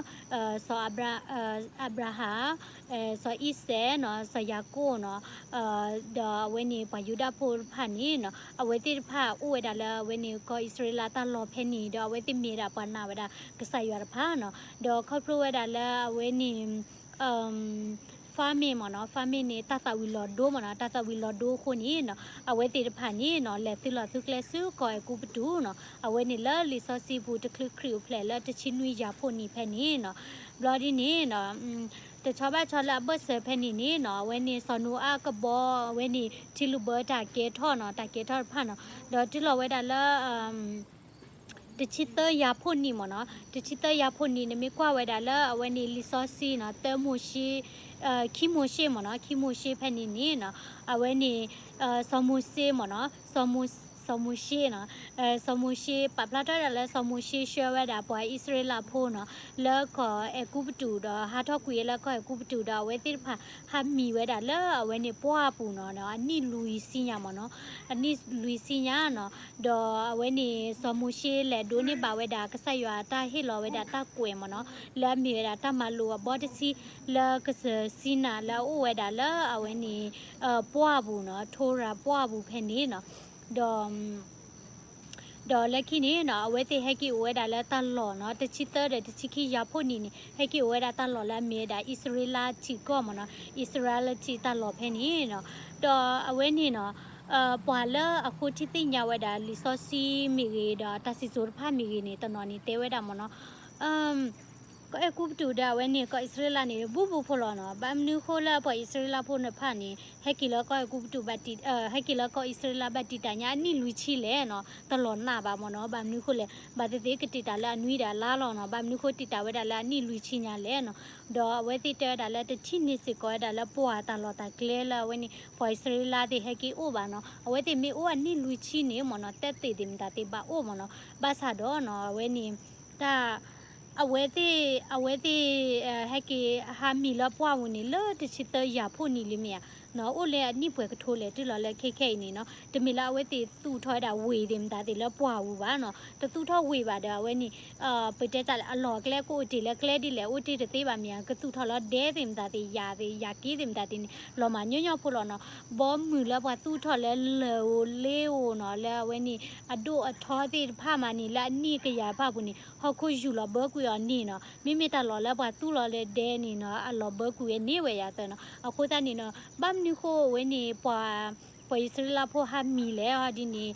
စီၤအၤဘြၤဟၣ် စီၤအံၤစဲးနီၤ, စီၤယၤကိာ်နီၤ, ဒီးအဝဲန့ၣ်ပှၤယူဒၤဖိတဖၣ်န့ၣ်နီၤ, အဝဲသ့ၣ်တဖၣ်အိၣ်ဝဲဒၣ်လၢအဝဲန့ၣ်ကီၢ်အံၣ်စရ့လးတၢ်လီၢ်ဖဲန့ၣ်, ဒီးအဝဲသ့ၣ်မ့ၢ်ဒၣ်ပှၤနာ်ဝဲဒၣ်ကစၢ်ယွၤတဖၣ်နီၤ, ဒီးခီဖျိဝဲဒၣ်လၢအဝဲန့ၣ် farming မ့ၢ်နီၤ, farming န့ၣ် တၢ်သၣ်ဝံၤလီၤဒိမ့ၢ်နီၤ, တၢ်သၣ်ဝံၤလီၤဒိအဃိန့ၣ်နီၤ, အဝဲသ့ၣ်တဖၣ်န့ၣ်နီၤ လဲၤသုးလီၤသုးကျဲဆူကီၢ်အဲၤကူပတူးနီၤ, အဝဲန့ၣ်လၢလံာ်စီဆှံပူၤတချုးခရံာ်အိၣ်ဖျဲၣ်လၢတဆံနွံယၤဖှိၣ်နံၣ်ဖဲန့ၣ်နီၤ, ဘျီဒ်န့ၣ်နီၤ တဆီဘၣ်ဆီလၢအဘၢၣ်စၢၤဖဲန့ၣ်န့ၣ်နီၤ, အဝဲန့ၣ်စီၤနိအၤအကဘီ အဝဲန့ၣ် ထံလုၣ်ဘၢတၢ်ကဲထီၣ်နီၤ, တၢ်ကဲထီၣ်တဖၣ်နီၤ, ဒီးတုၤလီၤဝဲဒၣ်လၢ တဆံသၢယၤဖှိၣ်နံၣ်မ့ၢ်နီၤ, တဆံသၢယၤဖှိၣ်နံၣ် နမ့ၢ်ကွၢ်ဝဲဒၣ်လၢအဝဲန့ၣ်လံာ်စီဆှံနီၤ, တၢမိၤၡ့ ခံမိၤၡ့မ့ၢ်နီၤ, ခံမိၤၡ့ဖဲန့ၣ်န့ၣ်နီၤ, အဝဲန့ၣ် စီၤမိၤၡ့မ့ၢ်နီၤ, စီၤမိၤၡ့နီၤ, စီၤမိၤၡ့ ပာ်ဖျါထီၣ်ဝဲဒၣ်လၢစီၤမိၤၡ့ဆှၢဝဲဒၣ်ပှၤအံၣ်စရ့လးဖိနီၤ, လၢကီၢ်အဲၤကူပတူးဒီးဟးထီၣ်ကွံာ်လၢကီၢ်အဲၤကူပတူးဒီးအဝဲသ့ၣ်တဖၣ်ဟးမံၤဝဲဒၣ်လၢအဝဲန့ၣ်ပှၢ်ပူၤနီၤ, အနံၣ်လွံၢ်ဆံညါမ့ၢ်နီၤ, အနံၣ်လွံၢ်ဆံညါနီၤ, ဒီးအဝဲန့ၣ်စီၤမိၤၡ့လဲၤဒိးန့ၢ်ဘၣ်ဝဲဒၣ်ကစၢ်ယွၤတၢ်ဟ့ၣ်လီၤဝဲဒၣ်တၢ်ကွဲးမ့ၢ်နီၤ, လၢအမ့ၢ်ဝဲဒၣ်တၢ်မၤလိာ်အဘီတဆံ လၢကစၢၢ်စံနၤလၢအအိၣ်ဝဲဒၣ်လၢအဝဲန့ၣ် ပှၢ်ပူၤနီၤ, ထိရၤပှၢ်ပူၤဖဲန့ၣ်နီၤ, ဒီး ဒီးလၢခံန့ၣ်နီၤ အဝဲသ့ၣ်ဟဲက့ၤအိၣ်ဝဲဒၣ်လၢတၢ်လီၢ်နီၤ, တဆံသၢဒီးတဆံခံယၤဖှိၣ်နံၣ်န့ၣ် ဟဲက့ၤအိၣ်ဝဲဒၣ်တၢ်လီၢ်လၢအမ့ၢ်ဝဲဒၣ်အံၣ်စရ့လးထံကီၢ်မ့ၢ်နီၤ, အံၣ်စရ့လးထံတၢ်လီၢ်ဖဲန့ၣ်နီၤ, ဒီးအဝဲန့ၣ်နီၤ ပှၤလၢအဃိထံသ့ၣ်ညါဝဲဒၣ်လံာ်စီဆှံမ့ၢ်ဂ့ၤ ဒီးတၢ်စံၣ်စိၤတဖၣ်မ့ၢ်ဂ့ၤန့ၣ် တနီၤန့ၣ်တဲဝဲဒၣ်မ့ၢ်နီၤ ကီၢ်အဲၤကူပတူးဒီးအဝဲန့ၣ် ကီၢ်အံၣ်စရ့လးန့ၣ် ဘူးဘူးဖိလီၤနီၤ, ဘၣ်မနုၤဃိလၢပှၤအံၣ်စရ့လးဖိန့ၣ်တဖၣ်န့ၣ် ဟဲက့ၤလၢကီၢ်အဲၤကူပတူးဘၣ်တံာ် ဟဲက့ၤလၢကီၢ်အံၣ်စရ့လးဘၣ်တံာ်တာ်ညါအနံၣ်လွံၢ်ဆံလဲၣ်နီၤ, တလီၤနာ်ဘၣ်မ့ၢ်နီၤ, ဘၣ်မနုၤဃိလဲၣ်, ဘၣ်သ့ၣ်သ့ၣ်ကတံာ်တာ်လၢအနွံဒီးအလါလီၤနီၤ, ဘၣ်မနုၤဃိတံာ်တာ်ဝဲဒၣ်လၢအနံၣ်လွံၢ်ဆံညါလဲၣ်နီၤ, ဒီးအဝဲသ့ၣ်တဲဝဲဒၣ်လၢတထံၣ်န့ၢ်စ့ၢ်ကီးဝဲဒၣ်လၢပှၢ်တၢ်လီၢ်တၢ်ကျဲလၢအဝဲန့ၣ် ပှၤအံၣ်စရ့လးသ့ၣ်ဟဲက့ၤအိၣ်ဘၣ်နီၤ, အဝဲသ့ၣ်မ့ၢ်အိၣ်အနံၣ်လွံၢ်ဆံန့ၣ်မ့ၢ်နီၤ တဲသ့ၣ်သ့ၣ်မတၤသ့ၣ်ဘၣ်အိၣ်မ့ၢ်နီၤ, ဘၣ်ဆၣ်ဒီးနီၤ အဝဲန့ၣ် တၢ် အဝဲသ့ၣ် အဝဲသ့ၣ် ဟဲက့ၤဟးမံၤလၢပှၢ်ပူၤန့ၣ် လၢတဆံသၢယၤဖှိၣ်နံၣ်လံမ့ၢ်ဧါ, နီၤ အိၣ်လၢအနံၣ်ပှဲၤကထိလဲၣ် တုၤလီၤလၢခဲခဲအံၤန့ၣ်နီၤ, တမ့ၢ်လၢအဝဲသ့ၣ်သူၣ်ထီၣ်ဝဲဒၣ်ဝ့ၢ်သ့ၣ်မတၤသ့ၣ်လၢပှၢ်ပူၤဘၣ်နီၤ, တသူၣ်ထီၣ်ဝ့ၢ်ဘၣ်ဒီးအဝဲန့ၣ် ပတဲတၢ်လဲၣ် အလီၢ်အကျဲကအိၣ်တ့ၢ်လၢကျဲဒ်လဲၣ် အိၣ်တ့ၢ်တသ့ဘၣ်မ့ၢ်ဧါ, ကသူၣ်ထီၣ်လၢဒဲသ့ၣ်မတၤသ့ၣ် ယၤသ့ၣ် ယၤက့သ့ၣ်မတၤသ့ၣ်န့ၣ် လီၤမၢ်ညီညီဖိလီၤနီၤ, ဘီမုၢ်လၢပှၤသူၣ်ထီၣ်လၢလၢၢ်ဧိၤလ့ဧိၤနီၤ လၢအဝဲန့ၣ် အဒိၣ်အထီသ့ၣ်တဖၣ်မးန့ၣ် လၢအနံၣ်ကယၤတဖၣ်ပူၤန့ၣ် ဟီၣ်ခိၣ်ယူၢ်လီၤဘၢကွံာ်အီၤန့ၣ်နီၤ, မ့မ့ၢ်တၢ်လီၢ်လၢပှၤသူၣ်လီၤလၢဒဲန့ၣ်နီၤ အလီၤဘၢကွံာ်ဝဲန့ၢ်ဝဲယၤသၢနီၤ, အဃိသတးန့ၣ်နီၤ ဘၣ်မနုၤဃိအဝဲန့ၣ် ပှၤ ပှၤအံၣ်စရ့လးဖိဟးမံၤလဲၣ်အီၤဒ်န့ၣ်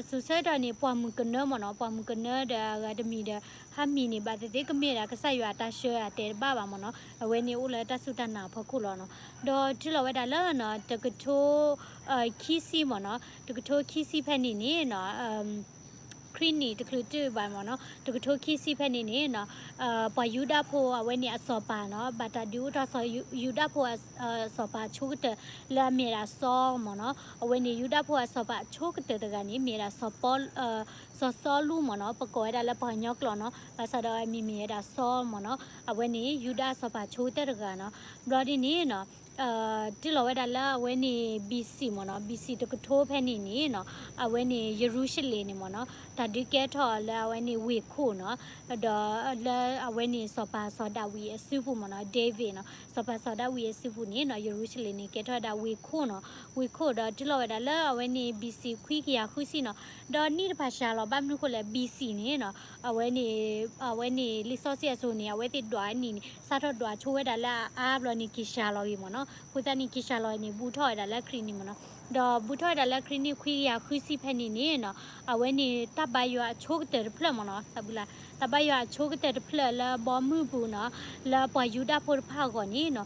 စိၤဆၢကတီၢ်န့ၣ် ပှၢ်မုၢ်ကနၢမ့ၢ်နီၤ, ပှၢ်မုၢ်ကနၢဒီးအဂၤတမံၤဒီး ဟးမံၤန့ၣ် ဘၣ်သ့ၣ်သ့ၣ်ကမ့ၢ်ဒၣ်ကစၢ်ယွၤအတၢ်ဆှၢအတဲာ်တဘၣ်ဘၣ်မ့ၢ်နီၤ, အဝဲန့ၣ်အိၣ်လၢတၢ်စူၢ်တၢ်နာ်အဖီခိၣ်လီၤနီၤ, ဒီးတုၤလီၤဝဲဒၣ်လၢ တကထိ ခံဆံမ့ၢ်နီၤ, တကထိခံဆံဖဲန့ၣ်န့ၣ်နီၤ ခရံာ်နံၣ်တချုးတုၤဘၣ်မ့ၢ်နီၤ, တကထိခံဆံဖဲန့ၣ်န့ၣ်နီၤ ပှၤယူဒၤဖိအဝဲန့ၣ်အစီၤပၤနီၤ, ဘၣ်တၢ်ဒုးအိၣ်ထီၣ်စီၤယူဒၤဖိအစီၤပၤဆိကတၢၢ် လၢအမ့ၢ်ဒၣ်စီမ့ၢ်နီၤ, အဝဲန့ၣ် ယူဒၤဖိအစီၤပၤဆိကတၢၢ်တဂၤန့ၣ် မ့ၢ်ဒၣ်စီၤပီ စီၤစီလူးမ့ၢ်နီၤ, ပကိးဝဲဒၣ်လၢပှၤကညီကျိာ်နီၤ, ဘၣ်ဆၣ်ဒီးအမံၤမ့ၢ်ဝဲဒၣ်စီမ့ၢ်နီၤ, အဝဲန့ၣ် ယူဒၤအစီၤပၤဆိကတၢၢ်တဂၤနီၤ, ဘျီဒ်န့ၣ်နီၤ တုၤလီၤဝဲဒၣ်လၢအဝဲန့ၣ် ဘံၣ်စံၣ် မ့ၢ်နီၤ, ဘံၣ်စံၣ်တကထိဖဲန့ၣ်န့ၣ်နီၤ, အဝဲန့ၣ် ယရူၤၡလ့ၣ်န့ၣ်မ့ၢ်နီၤ, တၢ်ဒုးကဲထီၣ်အီၤလၢအဝဲန့ၣ်ဝ့ၢ်ခိၣ်နီၤ, ဒီးလၢအဝဲန့ၣ်စီၤပၤစီၤဒၤဝံးအစုပူၤမ့ၢ်နီၤ, David နီၤ, စီၤပၤစီၤဒၤဝံးအစုပူၤန့ၣ်နီၤ, ယရူၤၡလ့ၣ်န့ၣ် ကဲထီၣ်ဝဲဒၣ်ဝ့ၢ်ခိၣ်နီၤ, ဝ့ၢ်ခိၣ်ဒီးတုၤလီၤဝဲဒၣ်လၢအဝဲန့ၣ် ဘံၣ်စံၣ် ခွံကယၤဃုဆံနီၤ, ဒီးနံၣ်တဖၣ်စှၤလီၤ ဘၣ်မနုၤဃိလဲၣ် ဘံၣ်စံၣ်န့ၣ်နီၤ, အဝဲန့ၣ် အဝဲန့ၣ် လံာ်စီဆှံအစိၤန့ၣ် အဝဲသ့ၣ်ဒွးနံၣ်န့ၣ် စးထီၣ်ဒွးဆိဝဲဒၣ်လၢအအါဘျီန့ၣ် က့ၤစှၤလီၤဂ့ၤမ့ၢ်နီၤ, အဃိသတးန့ၣ် က့ၤစှၤလီၤန့ၣ် ဘူးထီၣ်ဝဲဒၣ်လၢခရံာ်နံၣ်မ့ၢ်နီၤ, ဒီးဘူးထီၣ်ဝဲဒၣ်လၢခရံာ်နံၣ်ခွံကယၤဃုဆံဖဲန့ၣ်န့ၣ်နီၤ, အဝဲန့ၣ်တၢ်ဘါယွၤအဆိကတၢၢ်တဖျၢၣ်မ့ၢ်နီၤ, တၢ်ဘါယွၤအဆိကတၢၢ်တဖျၢၣ်လၢဘီမုၢ်ပူၤနီၤ, လၢပှၤယူဒၤဖိတဖၣ်အဂီၢ်န့ၣ်နီၤ,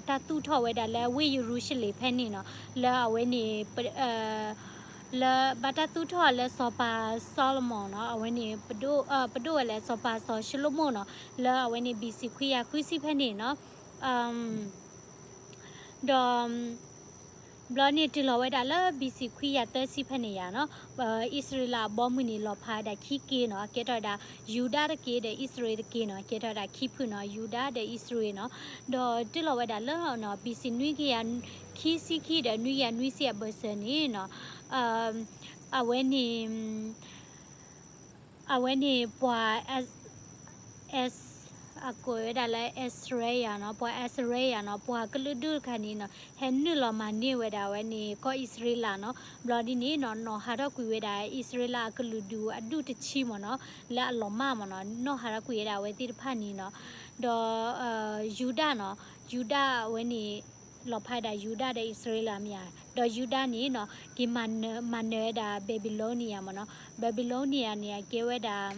တၢ်သူၣ်ထီၣ်ဝဲဒၣ်လၢဝ့ၢ်ယရူၤၡလ့ၣ်ဖဲန့ၣ်နီၤ, လၢအဝဲန့ၣ် လၢဘၣ်တၢ်သူၣ်ထီၣ်လၢစီၤပၤစီၤလမုန်နီၤ, အဝဲန့ၣ် ပဒိၣ်ဝဲလၢစီၤပၤစီၤၡလိမိၣ်နီၤ, လၢအဝဲန့ၣ် ဘံၣ်စံၣ် ခွံကယၤဃုဆံဖဲန့ၣ်နီၤ, ဒီး ဘျီန့ၣ်တုၤလီၤဝဲဒၣ်လၢ B C ခွံကယၤသၢဆံဖဲန့ၣ်ယၤနီၤ, အံၣ်စရ့လးအဘီအမုၢ်န့ၣ် လီၤဖးဝဲဒၣ်ခံက့နီၤ, ကဲထီၣ်ဝဲဒၣ် ယူဒၤတက့ဒီး အံၣ်စရ့လးတက့နီၤ, ကဲထီၣ်ဝဲဒၣ်ခံဖုနီၤ, ယူဒၤဒီးအံၣ်စရ့လးနီၤ. ဒီးတုၤလီၤဝဲဒၣ်လၢ B C နွံကယၤခံဆံခံဒီး နွံကယၤနွံဆံအဘၢၣ်စၢၤန့ၣ်နီၤ, အဝဲန့ၣ် အဝဲန့ၣ်ပှၤ အကိးဝဲဒၣ်လၢ အ့စရ့ယၤနီၤ, ပှၤအ့စရ့ယၤနီၤ, ပှၤကလုာ်ဒူၣ်တခါန့ၣ်နီၤ, ဟဲနုာ်လီၤမၤန့ၢ်ဝဲဒၣ်ဝဲန့ၣ် ကီၢ်အံၣ်စရ့လးနီၤ. ဘျီဒ်န့ၣ်နီၤ နီၤဟးထီၣ်ကွံာ်ဝဲဒၣ် အံၣ်စရ့လးအကလုာ်ဒူၣ်အဒူၣ်တဆံမ့ၢ်နီၤ, လၢအလီၤမၢ်မ့ၢ်နီၤ, နီၤဟးထီၣ်ကွံာ်ဝဲဒၣ်အဝဲသ့ၣ်တဖၣ်န့ၣ်နီၤ. ဒီး ယူဒၤနီၤ, ယူဒၤအဝဲန့ၣ် လီၤဖးဝဲဒၣ်ယူဒၤဒီးအံၣ်စရ့လးမ့ၢ်ဧါ, ဒီးယူဒၤန့ၣ်နီၤ က့ၤမၤနၢၤဝဲဒၣ် Babylonia မ့ၢ်နီၤ. Babylonia န့ၣ် အကဲဝဲဒၣ်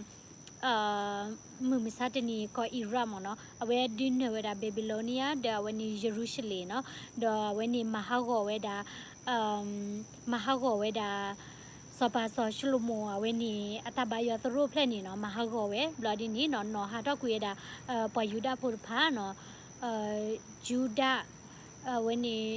မုၢ်မဆါတနံၤကီၢ် Iraq မ့ၢ်နီၤ, အဝဲဒုးနၢၤဝဲဒၣ် Babylonia ဒီးအဝဲန့ၣ် ယရူၤၡလ့ၣ်နီၤ, ဒီးအဝဲန့ၣ်မၤဟးဂီၤဝဲဒၣ် မၤဟးဂီၤဝဲဒၣ် စီၤပၤစီၤၡလိၤမိၣ်အဝဲန့ၣ် အတၢ်ဘါယွၤသရိာ်ဖျၢၣ်န့ၣ်နီၤ, မၤဟးဂီၤဝဲ, ဘျီဒ်န့ၣ်နီၤ နီၤဟးထီၣ်ကွံာ်ဝဲဒၣ် ပှၤယူဒၤဖိတဖၣ်နီၤ, ယူဒၤ အဝဲန့ၣ်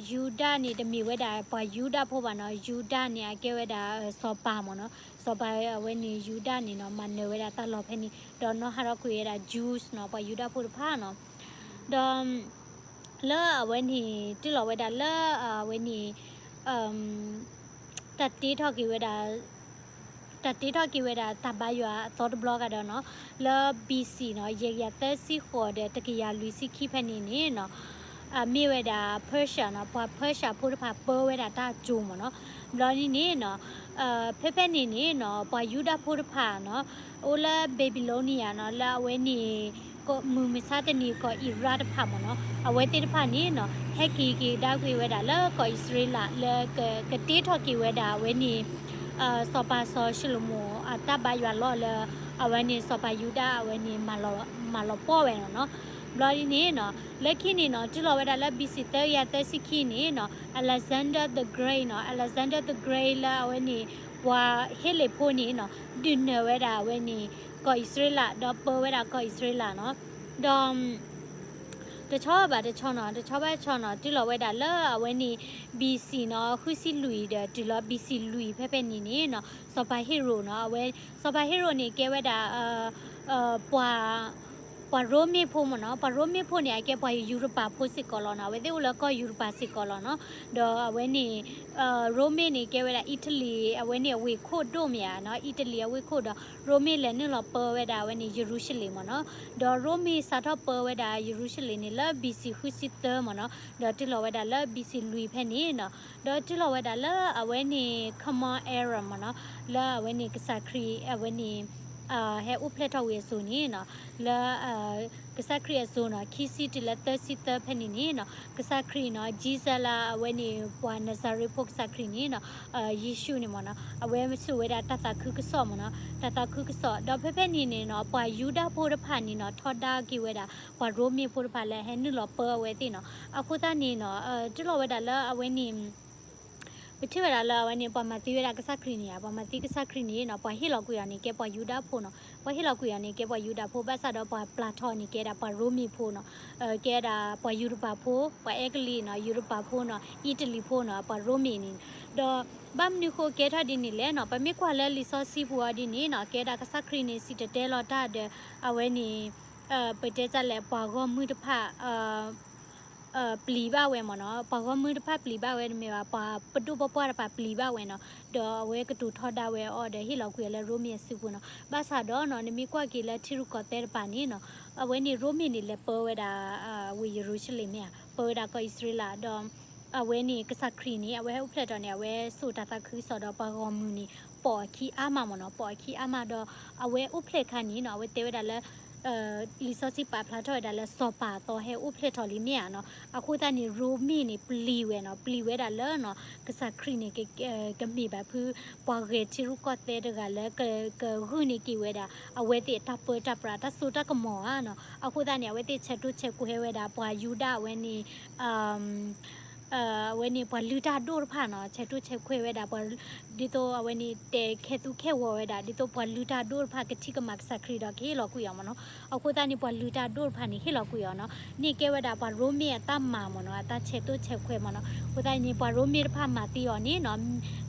ယူဒၤန့ၣ်တမ့ၢ်ဝဲဒၣ်ပှၤယူဒၤဖိဘၣ်နီၤ, ယူဒၤန့ၣ် အကဲဝဲဒၣ် စီၤပၤမ့ၢ်နီၤ, စီၤပၤအဝဲန့ၣ် ယူဒၤန့ၣ်နီၤ မၤနၢၤဝဲဒၣ်တၢ်လီၢ်ဖဲန့ၣ်, ဒီးနီၤဟးထီၣ်ကွံာ်ဝဲဒၣ် Jews နီၤ, ပှၤယူဒၤဖိတဖၣ်နီၤ, ဒီး လၢအဝဲန့ၣ် တုၤလီၤဝဲဒၣ်လၢ အဝဲန့ၣ် တၢ်တ့ထီၣ်က့ၤဝဲဒၣ် တၢ်တ့ထီၣ်က့ၤဝဲဒၣ်တၢ်ဘါယွၤအသီတဘျီကဒီးနီၤ, လၢ B C နီၤ ယဲၢ်ကယၤသၢဆံဃိးဒီးတကယၤလွံၢ်ဆံခံဖဲန့ၣ်န့ၣ်နီၤ, မ့ၢ်ဝဲဒၣ် Persia နီၤ, ပှၤ Persia ဖိတဖၣ်ပၢဝဲဒၣ်တၢ်ကၠိမ့ၢ်နီၤ, ဘျီန့ၣ်န့ၣ်နီၤ ဖဲဖဲန့ၣ်န့ၣ်နီၤ ပှၤယူဒၤဖိတဖၣ်နီၤ အိၣ်လၢ Babylonia နီၤ, လၢအဝဲန့ၣ် မုၢ်မဆါတနံၤကီၢ် Iraq တဖၣ်မ့ၢ်နီၤ, အဝဲသ့ၣ်တဖၣ်န့ၣ်နီၤ ဟဲက့ၤက့ၤကဒါကွံာ်ဝဲဒၣ်လၢကီၢ်အံၣ်စရ့လး လၢကတ့ထီၣ်က့ၤဝဲဒၣ်အဝဲန့ၣ် စီၤပၤစီၤၡလိၤမိၣ်အတၢ်ဘါယွၤလီၢ်လၢ အဝဲန့ၣ်စီၤပၤယူဒၤအဝဲန့ၣ် မၤလီၤပှီၢ်ဝဲနီၤနီၤ. ဘျီဒ်န့ၣ်နီၤ လၢခံန့ၣ်နီၤ တုၤလီၤဝဲဒၣ်လၢ B C သၢကယၤသၢဆံခံန့ၣ်နီၤ Alexander the Great နီၤ, Alexander the Great လၢအဝဲန့ၣ် ပှၤဟ့လ့ၣ်ဖိန့ၣ်နီၤ ဒုးနၢၤဝဲဒၣ်အဝဲန့ၣ် ကီၢ်အံၣ်စရ့လး ဒီးပၢဝဲဒၣ်ကီၢ်အံၣ်စရ့လးနီၤ. ဒီး တဆီဘၣ်တဆီနီၤ, တဆီဘၣ်တဆီနီၤ တုၤလီၤဝဲဒၣ်လၢအဝဲန့ၣ် B C နီၤ ဃုဆံလွံၢ်ဒီးတုၤလီၤ B C လွံၢ်ဖဲဖဲန့ၣ်န့ၣ်နီၤ စီၤပၤဟ့ရိၣ်နီၤ အဝဲ စီၤပၤဟ့ရိၣ်န့ၣ် ကဲဝဲဒၣ် ပှၤ ပှၤရိမ့ၤဖိမ့ၢ်နီၤ, ပှၤရိမ့ၤဖိန့ၣ် အကဲပှၤယူရပၤဖိစ့ၢ်ကီးလီၤနီၤ, အဝဲသ့ၣ်အိၣ်လၢကီၢ်ယူရပၤစ့ၢ်ကီးလီၤနီၤ. ဒီးအဝဲန့ၣ် ရိမ့ၤန့ၣ် ကဲဝဲဒၣ်အံၣ်တလံၤ အဝဲန့ၣ်အဝ့ၢ်ခိၣ်ဒိၣ်မ့ၢ်ဧါနီၤ, အံၣ်တလံၤအဝ့ၢ်ခိၣ်ဒီး ရိမ့ၤလဲၤနုာ်လီၤပၢဝဲဒၣ်အဝဲန့ၣ် ယရူၤၡလ့ၣ်မ့ၢ်နီၤ. ဒီးရိမ့ၤစးထီၣ်ပၢဝဲဒၣ်ယရူၤၡလ့ၣ်န့ၣ် လၢ B C ဃုဆံသၢမ့ၢ်နီၤ, ဒီးတုၤလီၤဝဲဒၣ်လၢ B C လွံၢ်ဖဲန့ၣ်နီၤ, ဒီးတုၤလီၤဝဲဒၣ်လၢအဝဲန့ၣ် Common Era မ့ၢ်နီၤ, လၢအဝဲန့ၣ်ကစၢ်ခရံာ်အဝဲန့ၣ် ဟဲအိၣ်ဖျဲၣ်ထီၣ်ဝံၤအစိၤန့ၣ်နီၤ, လၢ ကစၢ်ခရံာ်အစိၤနီၤ ခံဆံတုၤလၢသၢဆံသၢဖဲန့ၣ်န့ၣ်နီၤ, ကစၢ်ခရံာ်နီၤ Jesus လၢအဝဲန့ၣ် ပှၤနၤစၤရ့းဖိကစၢ်ခရံာ်န့ၣ်နီၤ, ယ့ၣ်ၡူးန့ၣ်မ့ၢ်နီၤ, အဝဲစိာ်ဝဲဒၣ်တၢ်သးခုကစီၣ်မ့ၢ်နီၤ, တၢ်သးခုကစီၣ်, ဒီးဖဲဖဲန့ၣ်န့ၣ်နီၤ ပှၤယူဒၤဖိတဖၣ်န့ၣ်နီၤ ထီဒါက့ၤဝဲဒၣ် ပှၤရိမ့ၤဖိတဖၣ်လၢဟဲနုာ်လီၤပၢအဝဲသ့ၣ်နီၤ, အဃိသတးန့ၣ်နီၤ တုၤလီၤဝဲဒၣ်လၢအဝဲန့ၣ် ပထံၣ်ဝဲဒၣ်လၢအဝဲန့ၣ် ပှၤမၤသံဝဲဒၣ်ကစၢ်ခရံာ်န့ၣ်ဧါ, ပှၤမၤသံကစၢ်ခရံာ်န့ၣ်နီၤ ပှၤဟ့ၣ်လီၤကွံာ်အီၤန့ၣ် ကဲပှၤယူဒၤဖိနီၤ, ပှၤဟ့ၣ်လီၤကွံာ်အီၤန့ၣ် ကဲပှၤယူဒၤဖိ ဘၣ်ဆၣ်ဒီးပှၤပျၢ်ထီၣ်န့ၣ် ကဲဒၣ်ပှၤရိမ့ၤဖိနီၤ, ကဲဒၣ်ပှၤယူရပၤဖိ, ပှၤအဲကလံးနီၤ ယူရပၤဖိနီၤ, အံၣ်တလံၤဖိနီၤ ပှၤရိမ့ၤန့ၣ်, ဒီးဘၣ်မနုၤဃိကဲထီၣ်ဒ်န့ၣ်လဲၣ်နီၤ, ပမ့ၢ်ကွၢ်လၢလံာ်စီဆှံပူၤအီၤဒ်န့ၣ်နီၤ ကဲဒၣ်ကစၢ်ခရံာ်န့ၣ် စံၣ်တဲၤတဲလီၤတၢ်ဒီး အဝဲန့ၣ် ပတဲတၢ်လဲၣ် ပှၤဂီၢ်မုၢ်တဖၣ် ပျံၤဘၣ်ဝဲမ့ၢ်နီၤ, ပှၤဂီၢ်မုၢ်တဖၣ်ပျံၤဘၣ်ဝဲတမ့ၢ်ဘၣ်, ပှၤပဒိၣ်ပပှၢ်တဖၣ်ပျံၤဘၣ်ဝဲနီၤ, ဒီးအဝဲကတိၤထီဒါဝဲအီၤဒီးဟ့ၣ်လီၤကွံာ်အီၤလၢရိမ့ၤအစုပူၤနီၤ, ဘၣ်ဆၣ်ဒီးနီၤ နမ့ၢ်ကွၢ်က့ၤလၢထံရူၢ်ကီၢ်သဲးတဖၣ်န့ၣ်နီၤ, အဝဲန့ၣ်ရိမ့ၤန့ၣ် လဲၤပၢဝဲဒၣ် ဝ့ၢ်ယရူၤၡလ့ၣ်မ့ၢ်ဧါ, ပၢဝဲဒၣ်ကီၢ်အံၣ်စရ့လး, ဒီး အဝဲန့ၣ် ကစၢ်ခရံာ်န့ၣ် အဝဲဟဲအိၣ်ဖျဲၣ်ထီၣ်န့ၣ် အဝဲစိာ်တၢ်သးခုကစီၣ်ဒီးပှၤဂီၢ်မုၢ်န့ၣ် ပိာ်အခံအါမးမ့ၢ်နီၤ, ပိာ်အခံအါမးဒီး အဝဲအိၣ်ဖျဲၣ်ခါန့ၣ်နီၤ အဝဲတဲဝဲဒၣ်လၢ လံာ်စီဆှံပာ်ဖျါထီၣ်ဝဲဒၣ်လၢစီၤပၤအသီဟဲအိၣ်ဖျဲၣ်ထီၣ်လံမ့ၢ်ဧါနီၤ, အဃိသတးန့ၣ် ရိမ့ၤန့ၣ် ပျံၤဝဲနီၤ, ပျံၤဝဲဒၣ်လၢနီၤ ကစၢ်ခရံာ်န့ၣ် ကမ့ၢ်ဘၣ်ဖု ပှၤဂဲၤထံရူၢ်ကီၢ်သဲးတဂၤလၢ ကဂုာ်န့ၢ်က့ၤဝဲဒၣ် အဝဲသ့ၣ်အတၢ်ပၢတၢ်ပြး တၢ်စိတၢ်ကမီၤဧါနီၤ, အဃိသတးန့ၣ် အဝဲသ့ၣ်ဆဲးကျိးဆဲးကျိးဝဲဒၣ် ပှၤယူဒၤအဝဲန့ၣ် အဝဲန့ၣ်ပှၤလုၢ်တၢ်ဒိၣ်တဖၣ်နီၤ ဆဲးထီၣ်ဆဲးခွဲးဝဲဒၣ်ပှၤ ဒ်သိးအဝဲန့ၣ်တဲခဲသူခဲဝီၤဝဲဒၣ် ဒ်သိးပှၤလုၢ်တၢ်ဒိၣ်တဖၣ်ကထံၣ်ကမၤကစၢ်ခရံာ်ဒီးကဟ့ၣ်လီၤကွံာ်အီၤမ့ၢ်နီၤ. အဃိသတးန့ၣ် ပှၤလုၢ်တၢ်ဒိၣ်တဖၣ်န့ၣ် ဟ့ၣ်လီၤကွံာ်အီၤနီၤ. န့ၣ်ကဲဝဲဒၣ်ပှၤရိမ့ၤအတၢ်မၤမ့ၢ်နီၤ အတၢ်ဆဲးထီၣ်ဆဲးခွဲးမ့ၢ်နီၤ. အဃိသတးန့ၣ် ပှၤရိမ့ၤတဖၣ်မၤသံအီၤန့ၣ်နီၤ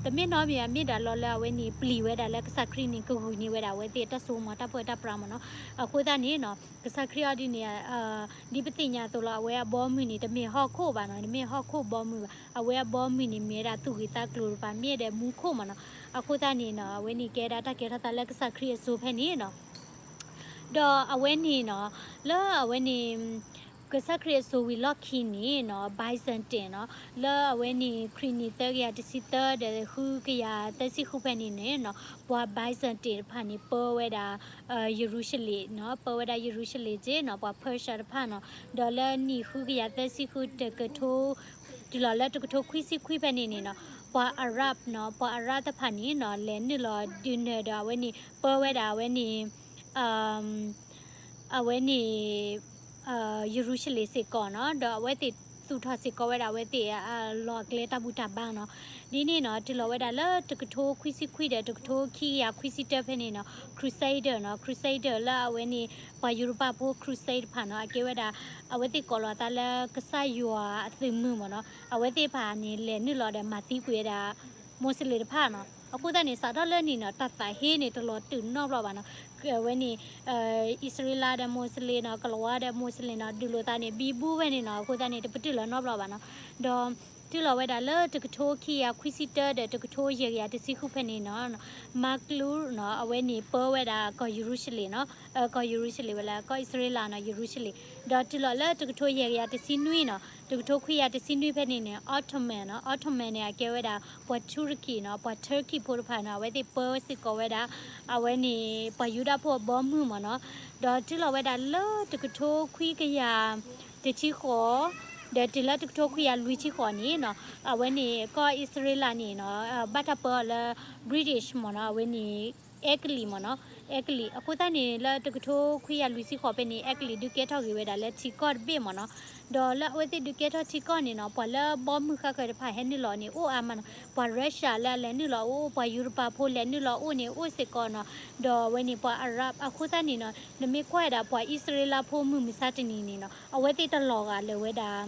တမ့ၢ်နီတမံၤ အမ့ၢ်ဒၣ်လီၤလၢအဝဲန့ၣ် ပျံၤဝဲဒၣ်လၢကစၢ်ခရံာ်န့ၣ် ကဂုာ်န့ၢ်ဝဲဒၣ်အဝဲသ့ၣ်အတၢ်စိကမီၤတၢ်ပၢတၢ်ပြးမ့ၢ်နီၤ. အဃိသတးန့ၣ်နီၤ ကစၢ်ခရံာ်အီၤဒ်န့ၣ် ဒ်ပသ့ၣ်ညါအသိးလီၤ အဝဲအဘီအမုၢ်န့ၣ် တမ့ၢ်ဟီၣ်ခိၣ်ဘၣ်နီၤ တမ့ၢ်ဟီၣ်ခိၣ်ဘီမုၢ်ဘၣ်. အဝဲအဘီအမုၢ်န့ၣ် မ့ၢ်ဝဲဒၣ်သူၣ်ဂ့ၤသးကျိၤတဖၣ် မ့ၢ်ဝဲဒၣ်မူခိၣ်မ့ၢ်နီၤ. အဃိသတးန့ၣ်နီၤ အဝဲန့ၣ်ကဲဒၣ်တၢ်ကဲထီၣ်သးလၢကစၢ်ခရံာ်အစိၤဖဲန့ၣ်နီၤ. ဒီးအဝဲန့ၣ်နီၤ လၢအဝဲန့ၣ် ကစၢ်ခရံာ်အစိၤဝံၤလီၢ်ခံန့ၣ်နီၤ Byzantine နီၤ လၢအဝဲန့ၣ် ခရံာ်နံၣ်သၢကယၤတဆံသၢ ဒီးဃုကယၤသၢဆံဃုဖဲန့ၣ်န့ၣ်နီၤ ပှၤ Byzantine တဖၣ်န့ၣ် ပၢဝဲဒၣ် ယရူၤၡလ့ၣ်နီၤ ပၢဝဲဒၣ်ယရူၤၡလ့ၣ်က့နီၤ ပှၤ Persia တဖၣ်နီၤ. ဒီးလၢနံၣ်ဃုကယၤသၢဆံဃု တကထိ တုၤလီၤလၢတကထိခွံဆံခွံဖဲန့ၣ်န့ၣ်နီၤ ပှၤ Arab နီၤ ပှၤ Arab တဖၣ်န့ၣ်နီၤ လဲၤနုာ်လီၤဒုးနၢၤဒီးအဝဲန့ၣ် ပၢဝဲဒၣ်အဝဲန့ၣ် အဝဲန့ၣ် ယရူၤၡလ့ၣ်စ့ၢ်ကီးနီၤ ဒီးအဝဲသ့ၣ်သူၣ်ထီၣ်စ့ၢ်ကီးဝဲဒၣ်အဝဲသ့ၣ်အလီၢ်အကျဲတၢ်ဘူၣ်တၢ်ဘါနီၤ. ဒ်န့ၣ်နီၤ တုၤလီၤဝဲဒၣ်လၢတကထိခွံဆံခွံဒီးတကထိခံကယၤခွံဆံတၢဖဲန့ၣ်နီၤ Crusader နီၤ Crusader လၢအဝဲန့ၣ် ပှၤယူရပၤဖိ Crusade တဖၣ်နီၤ အကဲဝဲဒၣ် အဝဲသ့ၣ်ကိးလီၤသးလၢကစၢ်ယွၤအသုးမုၢ်မ့ၢ်နီၤ အဝဲသ့ၣ်တဖၣ်န့ၣ် လဲၤနုာ်လီၤဒီးမၤသံကွံာ်ဝဲဒၣ် မိၤစလ့ၣ်တဖၣ်နီၤ. အဃိသတးန့ၣ် စးထီၣ်လၢန့ၣ်နီၤ တၢ်သးဟ့န့ၣ် တလီၤတုာ်နီတဘျီဘၣ်နီၤ. အဝဲန့ၣ် အံၣ်စရ့လးဒီးမိၤစလ့ၣ်နီၤ ကလၤဝါဒီးမိၤစလ့ၣ်နီၤ ဒုးလိာ်သးန့ၣ် ဘံဘူဝဲန့ၣ်နီၤ. အဃိသတးန့ၣ် တပတုာ်လီၤနီတဘျီဘၣ်နီၤ. ဒီးတုၤလီၤဝဲဒၣ်လၢတကထိခံကယၤခွံဆံတၢဒီးတကထိယဲၢ်ကယၤတဆံဃုဖဲန့ၣ်နီၤ မၤကလူးနီၤ အဝဲန့ၣ်ပၢဝဲဒၣ်ကီၢ်ယရူၤၡလ့ၣ်နီၤ ကီၢ်ယရူၤၡလ့ၣ်ဝဲလၢ ကီၢ်အံၣ်စရ့လးနီၤ ယရူၤၡလ့ၣ်. ဒီးတုၤလီၤလၢတကထိယဲၢ်ကယၤတဆံနွံနီၤ တကထိခွံကယၤတဆံနွံဖဲန့ၣ်န့ၣ် Ottoman နီၤ Ottoman န့ၣ် အကဲဝဲဒၣ် ပှၤထူရကံနီၤ ပှၤ Turkey ဖိတဖၣ်နီၤ အဝဲသ့ၣ်ပၢစ့ၢ်ကီးဝဲဒၣ် အဝဲန့ၣ် ပှၤယူဒၤဖိအဘီမုၢ်မ့ၢ်နီၤ. ဒီးတုၤလီၤဝဲဒၣ်လၢတကထိခွံကယၤတဆံဃိး ဒီးတုၤလၢတကထိခွံကယၤလွံၢ်ဆံဃိးန့ၣ်နီၤ အဝဲန့ၣ် ကီၢ်အံၣ်စရ့လးန့ၣ်နီၤ ဘၣ်တၢ်ပၢအီၤလၢ British မ့ၢ်နီၤ အဝဲန့ၣ် အဲကလံးမ့ၢ်နီၤ အဲကလံး. အဃိသတးန့ၣ် လၢတကထိခွံကယၤလွံၢ်ဆံဃိးဖဲန့ၣ် အဲကလံးဒုးကဲထီၣ်ဂ့ၤဝဲဒၣ်လၢထံကီၢ်တဘ့ၣ်မ့ၢ်နီၤ. ဒီးလၢအဝဲသ့ၣ်ဒုးကဲထီၣ်ထံကီၢ်န့ၣ်နီၤ ပှၤလၢဘီမုၢ်ဃါဃၢၤတဖၣ်ဟဲနုာ်လီၤန့ၣ် အိၣ်အါမးနီၤ. ပှၤ Russia လၢအလဲၤနုာ်လီၤအိၣ် ပှၤယူရပၤဖိလဲၤနုာ်လီၤအိၣ်န့ၣ် အိၣ်စ့ၢ်ကီးနီၤ. ဒီးအဝဲန့ၣ် ပှၤ Arab အဃိသတးန့ၣ်နီၤ နမ့ၢ်ကွၢ်ဝဲဒၣ်ပှၤအံၣ်စရ့လးဖိမုၢ်မဆါတနံၤန့ၣ်နီၤ အဝဲသ့ၣ်တလီၤဂာ်လၢၤဝဲဒၣ်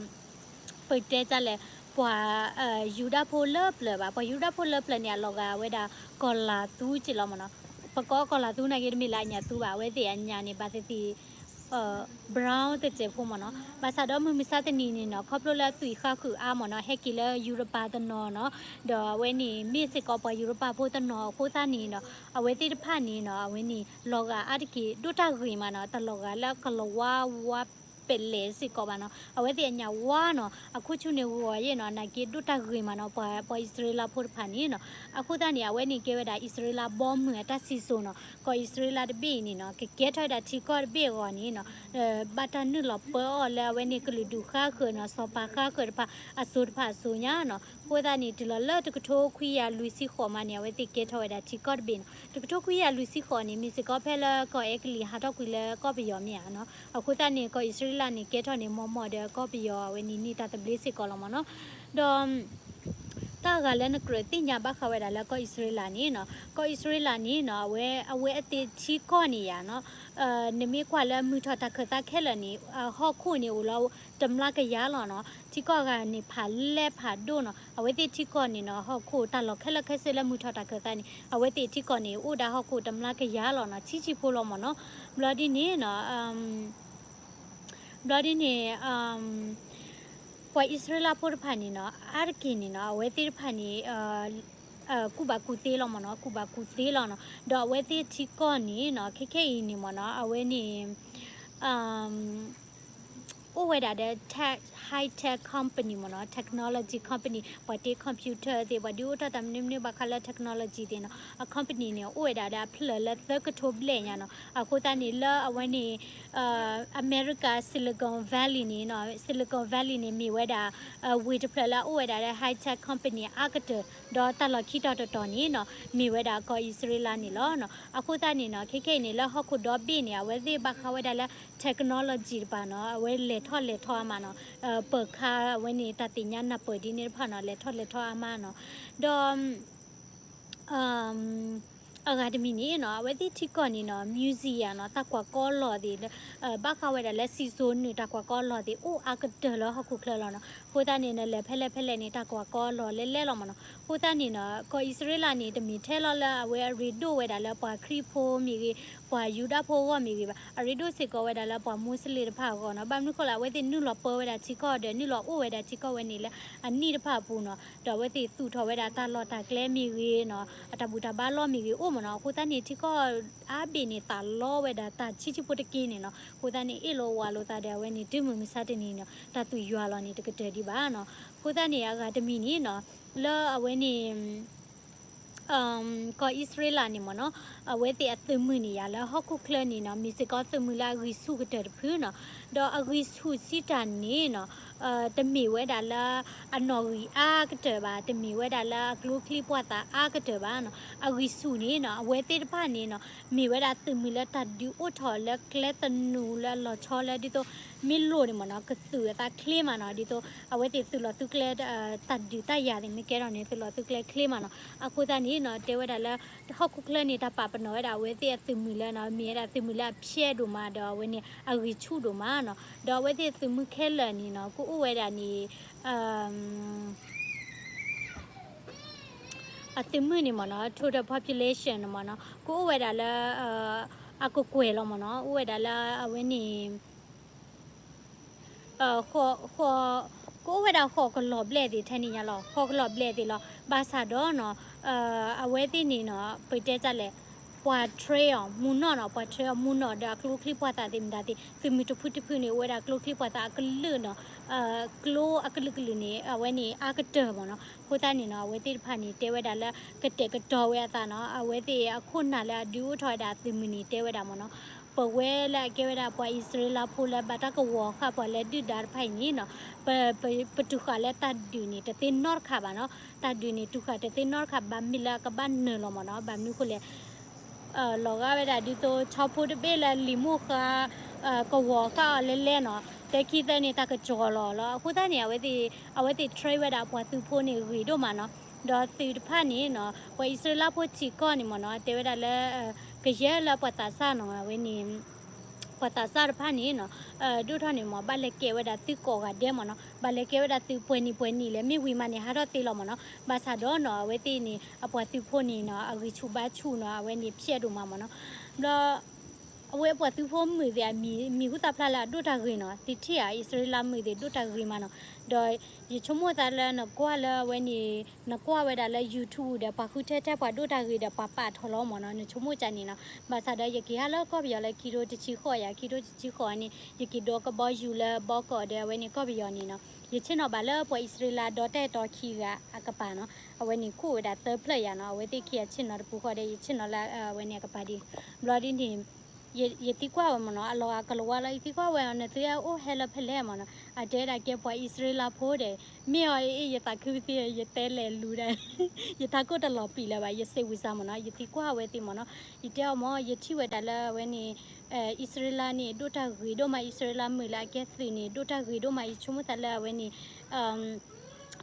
ပတဲတၢ်လဲၣ် ပှၤ ယူဒၤဖိလၢပျၢၤဘၣ်. ပှၤယူဒၤဖိလၢပျၢၤန့ၣ် အလီၤဂာ်ဝဲဒၣ် ကီၢ်လၤသူက့လီၤမ့ၢ်နီၤ. ပကိးကီၢ်လၤသူနာ်က့ တမ့ၢ်လၢအညၣ်သူဘၣ်. အဝဲသ့ၣ်အညၣ်န့ၣ် ဘၣ်သ့ၣ်သ့ၣ် brown တစဲးဖိမ့ၢ်နီၤ. ဘၣ်ဆၣ်ဒီးမုၢ်မဆါတနံၤန့ၣ်နီၤ ခီဖျိလၢအသွံၣ်ဃါဃုာ်အါမ့ၢ်နီၤ ဟဲက့ၤလၢယူရပၤတနီၤနီၤ. ဒီးအဝဲန့ၣ် မ့ၢ်စ့ၢ်ကီးပှၤယူရပၤဖိတနီၤအဃိသတးန့ၣ်ဒီး အဝဲသ့ၣ်တဖၣ်န့ၣ်နီၤ အဝဲန့ၣ် လီၤဂာ်အါတက့ၢ် ဒိၣ်တၢ်ဂ့ၤမးနီၤ. တလီၤဂာ်လၢကလၤဝါဝါ ပဲာ်လဲၣ်စ့ၢ်ကီးဘၣ်နီၤ. အဝဲသ့ၣ်အညၣ်ဝါနီၤ အခိၣ်ဆူၣ်န့ၣ်ဂီၤယဲၢ်နီၤ နာ်က့ဒိၣ်တၢ်ဂ့ၤမးနီၤ ပှၤ ပှၤအံၣ်စရ့လးဖိတဖၣ်န့ၣ်နီၤ. အဃိသတးန့ၣ် အဝဲန့ၣ်ကဲဝဲဒၣ်အံၣ်စရ့လးဘီမုၢ်အတၢ်စံၣ်စိၤနီၤ. ကီၢ်အံၣ်စရ့လးတဘ့ၣ်အံၤန့ၣ်နီၤ ကကဲထီၣ်ဝဲဒၣ်ထံကီၢ်တဘ့ၣ်အဂီၢ်န့ၣ်နီၤ ဘၣ်တၢ်နုာ်လီၤပၢအီၤလၢအဝဲန့ၣ်ကလုာ်ဒူၣ်ဃါဃၢၤနီၤ စီၤပၤဃါဃၢၤတဖၣ်အစိၤတဖၣ်အစိၤညါနီၤ. အဃိသတးန့ၣ် တုၤလီၤလၢတကထိခွံကယၤလွံၢ်ဆံဃိးမးန့ၣ် အဝဲသ့ၣ်ကဲထီၣ်ဝဲဒၣ်ထံကီၢ်တဘ့ၣ်နီၤ. တကထိခွံကယၤလွံၢ်ဆံဃိးန့ၣ် မ့ၢ်စ့ၢ်ကီးဖဲလၢကီၢ်အဲကလံးဟးထီၣ်ကွံာ်လၢကီၢ်ပယီၤမ့ၢ်ဧါနီၤ. အဃိသတးန့ၣ် ကီၢ်အံၣ်စရ့လးန့ၣ် ကဲထီၣ်န့ၣ် မီၢ်မီၢ်ဒီးကီၢ်ပယီၤအဝဲန့ၣ်န့ၢ်တၢ်သဘျ့စ့ၢ်ကီးလီၤမ့ၢ်နီၤ. ဒီး တၢ်ဂၤလၢနကြၢးသ့ၣ်ညါဘၣ်ဃးဝဲဒၣ်လၢကီၢ်အံၣ်စရ့လးန့ၣ်နီၤ ကီၢ်အံၣ်စရ့လးန့ၣ်နီၤ အဝဲ အဝဲအသ့ၣ်ထံကီၢ်န့ၣ်ယါနီၤ နမ့ၢ်ကွၢ်လၢမုၢ်ထီၣ်တၢ်ခၢၣ်သးခဲလၢာ်န့ၣ် ဟီၣ်ခိၣ်န့ၣ်အိၣ်လီၤတမျးကယၤလီၤနီၤ. ထံကီၢ်အဂၤန့ၣ် ဖးလဲၢ်ဖးဒိၣ်နီၤ. အဝဲသ့ၣ်ထံကီၢ်န့ၣ်နီၤ ဟီၣ်ခိၣ်တၢ်လီၢ်ခဲလၢာ်ခဲဆ့လၢမုၢ်ထီၣ်တၢ်ခၢၣ်သးန့ၣ် အဝဲသ့ၣ်ထံကီၢ်န့ၣ် အိၣ်ဒၣ်ဟီၣ်ခိၣ်တမျးကယၤလီၤနီၤ ဆံးဆံးဖိလီၤမ့ၢ်နီၤ. ဘျီဒ်န့ၣ်နီၤ ဘျီဒ်န့ၣ် ပှၤအံၣ်စရ့လးဖိတဖၣ်န့ၣ်နီၤ အါတက့ၢ်န့ၣ်နီၤ အဝဲသ့ၣ်တဖၣ်န့ၣ် ကူၣ်ဘၣ်ကူၣ်သ့လီၤမ့ၢ်နီၤ ကူၣ်ဘၣ်ကူၣ်သ့လီၤနီၤ. ဒီးအဝဲသ့ၣ်ထံကီၢ်န့ၣ်နီၤ ခဲခဲအံၤန့ၣ်မ့ၢ်နီၤ အဝဲန့ၣ် အိၣ်ဝဲဒၣ်ဒီး tech high tech company မ့ၢ်နီၤ technology company ပှၤတ့ computer သ့ၣ် ပှၤဒုးအိၣ်ထီၣ်တၢ်မနုၤမနုၤဘၣ်ဃးလၢ technology သ့ၣ်နီၤ အ company န့ၣ် အိၣ်ဝဲဒၣ်ဒီးအဖျၢၣ်လၢသၢကထိဘျဲၣ်ညါနီၤ. အဃိသတးန့ၣ် လၢအဝဲန့ၣ် အမဲရကၤ Silicon Valley န့ၣ်နီၤ Silicon Valley န့ၣ် မ့ၢ်ဝဲဒၣ် ဝ့ၢ်တဖျၢၣ်လၢအအိၣ်ဝဲဒၣ်လၢ high tech company အါကတၢၢ် ဒီးတၢ်လီၢ်ခံတီၤတတီၤန့ၣ်နီၤ မ့ၢ်ဝဲဒၣ်ကီၢ်အံၣ်စရ့လးန့ၣ်လီၤ. အဃိသတးန့ၣ်နီၤ ခဲခဲအံၤန့ၣ် လၢဟီၣ်ခိၣ်ဒီဘ့ၣ်န့ၣ် အဝဲသ့ၣ်ဘၣ်ဃးဝဲဒၣ်လၢ technology တဖၣ်နီၤ အဝဲလဲၤ ထီၣ်လဲၤထီအါမးနီၤ, ပၢၤခါအဝဲန့ၣ် တၢ်သ့ၣ်ညါနၢ်ပၢၢ်ဒ်န့ၣ်တဖၣ်နီၤ လဲၤထီၣ်လဲၤထီအါမးနီၤ, ဒီး အဂၤတမံၤန့ၣ်နီၤ အဝဲသ့ၣ်ထံကီၢ်န့ၣ်နီၤ museumနီၤ တၢ်ကွၢ်ကီလီၤသ့ၣ် ဘၣ်ဃးဝဲဒၣ်လၢစံၣ်စိၤနုာ်တၢ်ကွၢ်ကီလီၤသ့ၣ် အိၣ်အါကတၢၢ်လၢဟီၣ်ခိၣ်ချၢလီၤနီၤ. အဃိသတးန့ၣ် နလဲၤဖဲလဲၣ်ဖဲလဲၣ်န့ၣ် တၢ်ကွၢ်ကီလီၤလဲၣ်လဲၣ်လီၤမ့ၢ်နီၤ. အဃိသတးန့ၣ်နီၤ ကီၢ်အံၣ်စရ့လးန့ၣ် တမ့ၢ်ထဲလီၤလၢအဝဲအရ့ဒိၣ်ဝဲဒၣ်လၢပှၤခရံာ်ဖိမ့ၢ်ဂ့ၤ ပှၤယူဒၤဖိအဂီၢ်မ့ၢ်ဂ့ၤဘၣ်, အရ့ဒိၣ်စ့ၢ်ကီးဝဲဒၣ်လၢပှၤမူစလ့ၣ်တဖၣ်အဂီၢ်နီၤ. ဘၣ်မနုၤဃိလဲၣ် အဝဲသ့ၣ်နုာ်လီၤပၢဝဲဒၣ်ထံကီၢ်ဒီး နုာ်လီၤအိၣ်ဝဲဒၣ်ထံကီၢ်ဝဲန့ၣ်လၢအနံၣ်တဖၣ်အပူၤနီၤ. ဒီးအဝဲသ့ၣ်သူၣ်ထီၣ်ဝဲဒၣ်တၢ်လီၢ်တၢ်ကျဲမ့ၢ်ဂ့ၤနီၤ အတၢ်ဘူၣ်တၢ်ဘါလီၢ်မ့ၢ်ဂ့ၤအိၣ်မ့ၢ်နီၤ. အဃိသတးန့ၣ် ထံကီၢ်အါဘ့ၣ်န့ၣ် သးလီဝဲဒၣ်တၢ်ဆံးဆံးဖိတက့ၢ်န့ၣ်နီၤ. အဃိသတးန့ၣ် အ့ၣ်လိာ်ဝးလိာ်သးဒီး အဝဲန့ၣ် တုၤမုၢ်မဆါတနံၤန့ၣ် တၢ်သူၣ်ယွၤလီၤန့ၣ် တကတၢၢ်ဒံးဘၣ်နီၤ. အဃိသတးန့ၣ် အဂၤတမံၤန့ၣ်နီၤ လၢအဝဲန့ၣ် ကီၢ်အံၣ်စရ့လးန့ၣ်မ့ၢ်နီၤ အဝဲသ့ၣ်အသုးမုၢ်န့ၣ်ယါလၢဟီၣ်ခိၣ်ချၢန့ၣ်နီၤ မ့ၢ်စ့ၢ်ကီးသုးမုၢ်လၢအဂံၢ်ဆူၣ်ကတၢၢ်တဖုနီၤ. ဒီးအဂံၢ်ဆူၣ်စံးတၢ်န့ၣ်နီၤ တမ့ၢ်ဝဲဒၣ်လၢအနီၣ်ဂံၢ်အါကတၢၢ်ဘၣ်, တမ့ၢ်ဝဲဒၣ်လၢအကျိချံပှာ်သၣ်အါကတၢၢ်ဘၣ်နီၤ. အဂံၢ်ဆူၣ်န့ၣ်နီၤ အဝဲသ့ၣ်တဖၣ်န့ၣ်နီၤ မ့ၢ်ဝဲဒၣ်သုးမုၢ်လၢတၢ်ဒုးအိၣ်ထီၣ်လၢကျဲသနူလၢအလီၤဆီလၢဒ်သိး မ့ၢ်လိၣ်န့ၣ်မ့ၢ်နီၤ ကသုးအသးချ့မးနီၤ. ဒ်သိးအဝဲသ့ၣ်သုးလီၤသုကျဲ တၢ်ဒုးတၢ်ယၤသ့ၣ်မ့ၢ်ကဲထီၣ်န့ၣ် သုးလီၤသုကျဲချ့မးနီၤ. အဃိသတးန့ၣ်နီၤ တဲဝဲဒၣ်လၢ ဟီၣ်ခိၣ်ချၢန့ၣ် တၢ်ပာ်ပနီၣ်ဝဲဒၣ်အဝဲသ့ၣ်အသုးမုၢ်လၢနီၤ မ့ၢ်ဝဲဒၣ်သုးမုၢ်လၢအဖျဲးဒိၣ်မးဒီးအဝဲန့ၣ် အဂံၢ်ဆူၣ်ဒိၣ်မးနီၤ. ဒီးအဝဲသ့ၣ်သုးမုၢ်ခဲလၢာ်န့ၣ်နီၤ ကအိၣ်ဝဲဒၣ်န့ၣ် အသုးမုၢ်န့ၣ်မ့ၢ်နီၤ total population န့ၣ်မ့ၢ်နီၤ ကအိၣ်ဝဲဒၣ်လၢ အကကွဲၢ်လီၤမ့ၢ်နီၤ အိၣ်ဝဲဒၣ်လၢအဝဲန့ၣ် ဃိး ဃိး ကအိၣ်ဝဲဒၣ်ဃိးကလီၤဘျဲၣ်သ့ၣ်ထဲန့ၣ်ညါလီၤ ဃိးကလီၤဘျဲၣ်သ့ၣ်လီၤ. ဘၣ်ဆၣ်ဒီးနီၤ အဝဲသ့ၣ်န့ၣ်နီၤ ပတဲတၢ်လဲၣ် ပှၤ train အီၤမူနီၣ်နီၤ ပှၤ train အီၤမူနီၣ်ဒီးအကျိချံပှာ်သၣ်သ့ၣ်မတၤသ့ၣ် သုးမုၢ်တဖုတဖုန့ၣ် အိၣ်ဝဲဒၣ်ကျိချံပှာ်သၣ်အကလုာ်နီၤ ကျိအကလုာ်ကလုာ်န့ၣ် အဝဲန့ၣ်အါကတၢၢ်မ့ၢ်နီၤ. အဃိသတးန့ၣ်နီၤ အဝဲသ့ၣ်တဖၣ်န့ၣ် တဲဝဲဒၣ်လၢ ကတဲာ်ကတီၤဝဲအသးနီၤ အဝဲသ့ၣ်အခိၣ်နၢ်လၢအဒုးအိၣ်ထီၣ်ဝဲဒၣ်အသုးမုၢ်န့ၣ် တဲဝဲဒၣ်မ့ၢ်နီၤ ပဝဲလၢအကဲဝဲဒၣ်ပှၤအံၣ်စရ့လးဖိလၢဘၣ်တၢ်ကဝီၤဃာ်ပှၤလၢဒုၣ်ဒါတဖၣ်အံၤန့ၣ်နီၤ ပ ပ ပတုၤဃာ်လၢတၢ်ဒုးန့ၣ် တသ့နီတခါဘၣ်နီၤ. တၢ်ဒုးန့ၣ် တုၤဃာ်တသ့နီတခါ ဘၣ်မ့ၢ်လၢအကဘၣ်နၢၤလီၤမ့ၢ်နီၤ. ဘၣ်မနုၤဃိလဲၣ် လီၤဂာ်ဝဲဒၣ်ဒ်သိး ဆီဖိတဘ့ၣ်လၢလံာ်မိၢ်ဃါ ကဝီၤဃာ်အီၤလဲၤလဲၤနီၤ တဲခံသၢန့ၣ် တၢ်ကစီၤလီၤလီၤ. အဃိသတးန့ၣ် အဝဲသ့ၣ် အဝဲသ့ၣ် train ဝဲဒၣ်အပှၤသုးဖိန့ၣ်ဂ့ၤဒိၣ်မးနီၤ. ဒီးသုးတဖၣ်န့ၣ်နီၤ ပှၤအံၣ်စရ့လးဖိထံကီၢ်န့ၣ်မ့ၢ်နီၤ တဲဝဲဒၣ်လၢ ကယဲၢ်လၢပှၤသးစၢ်နီၤ အဝဲန့ၣ် ပှၤသးစၢ်တဖၣ်န့ၣ်နီၤ ဒိၣ်ထီၣ်န့ၣ်မ့ၢ် ဘၣ်လဲၤကဲဝဲဒၣ်သုးကိးဂၤဒဲးမ့ၢ်နီၤ. ဘၣ်လဲၤကဲဝဲဒၣ်သုးပှဲၤနံၣ်ပှဲၤနံၣ်လဲၣ် မ့ၢ်ဝံၤမးန့ၣ်ဟးထီၣ်သ့လီၤမ့ၢ်နီၤ. ဘၣ်ဆၣ်ဒီးနီၤ အဝဲသ့ၣ်န့ၣ် အပှၤသုးဖိန့ၣ်နီၤ အဂံၢ်ဆူၣ်ဘါဆူၣ်နီၤ အဝဲန့ၣ်ဖျဲးဒိၣ်မးမ့ၢ်နီၤ. ဘျီ အဝဲအပှၤသုးဖိမုၣ်သ့ၣ် အမံၤ မံၤဟူသၣ်ဖျါလၢအဒိၣ်တၢ်ဂ့ၤနီၤ သုထံၣ်ဧါ အံၣ်စရ့လးမုၣ်သ့ၣ်ဒိၣ်တၢ်ဂ့ၤမးနီၤ. ဒီးယဆိကမိၣ်သးလၢနကွၢ်လၢအဝဲန့ၣ် နကွၢ်ဝဲဒၣ်လၢ YouTube ဒီးပှၤဃုထၢထဲပှၤဒိၣ်တၢ်ဂ့ၤဒီးပှၤပာ်ထီၣ်လီၤမ့ၢ်နီၤ နဆိကမိၣ်ကန့ၣ်နီၤ. ဘၣ်ဆၣ်ဒီးယက့ၤဟးလၢကီၢ်ပယီၤလၢခံထိတဆံဃိးယၤ ခံထိတဆံဃိးန့ၣ် ယက့ၤဒိးကဘီယူၤလၢဘီကီးဒီးအဝဲန့ၣ်ကီၢ်ပယီၤန့ၣ်နီၤ ယဆ့ၣ်နီၤဘၣ်လၢပှၤအံၣ်စရ့လးဒီးတဲာ်တီခံဂၤအကပၤနီၤ အဝဲန့ၣ်ခိၣ်ဝဲဒၣ်သၢဖျၢၣ်ယၤနီၤ အဝဲသ့ၣ်ခံဂၤဆ့ၣ်နီၤတပူၤဃီဒီး ယဆ့ၣ်နီၤလၢအဝဲန့ၣ်အကပၤဒံး ဘျီဒ်န့ၣ် ယသံကွၢ်ဝဲမ့ၢ်နီၤ အလီၤဂာ်ကလၤဝါလီၤ ယသံကွၢ်ဝဲ နသုအိၣ်ဟဲလၢဖဲလဲၣ်မ့ၢ်နီၤ အတဲဒၣ်ကဲပှၤအံၣ်စရ့လးဖိဒီး မ့ၢ်အီၤအ့ၣ် ယသးခုပသံ ယတဲလဲၤလူၤဒၣ် ယထးခိၣ်တလီၤပံာ်လၢၤဘၣ် ယစံးဝံၤစါမ့ၢ်နီၤ ယသံကွၢ်ဝဲသ့ၣ်မ့ၢ်နီၤ ယတဲအီၤမ့ၢ် ယထံၣ်ဝဲဒၣ်လၢအဝဲန့ၣ် အံၣ်စရ့လးန့ၣ် ဒိၣ်တၢ်ဂ့ၤဒိၣ်မး အံၣ်စရ့လးမုၣ်လၢအကဲသုးန့ၣ် ဒိၣ်တၢ်ဂ့ၤဒိၣ်မး ယဆိကမိၣ်သးလၢအဝဲန့ၣ်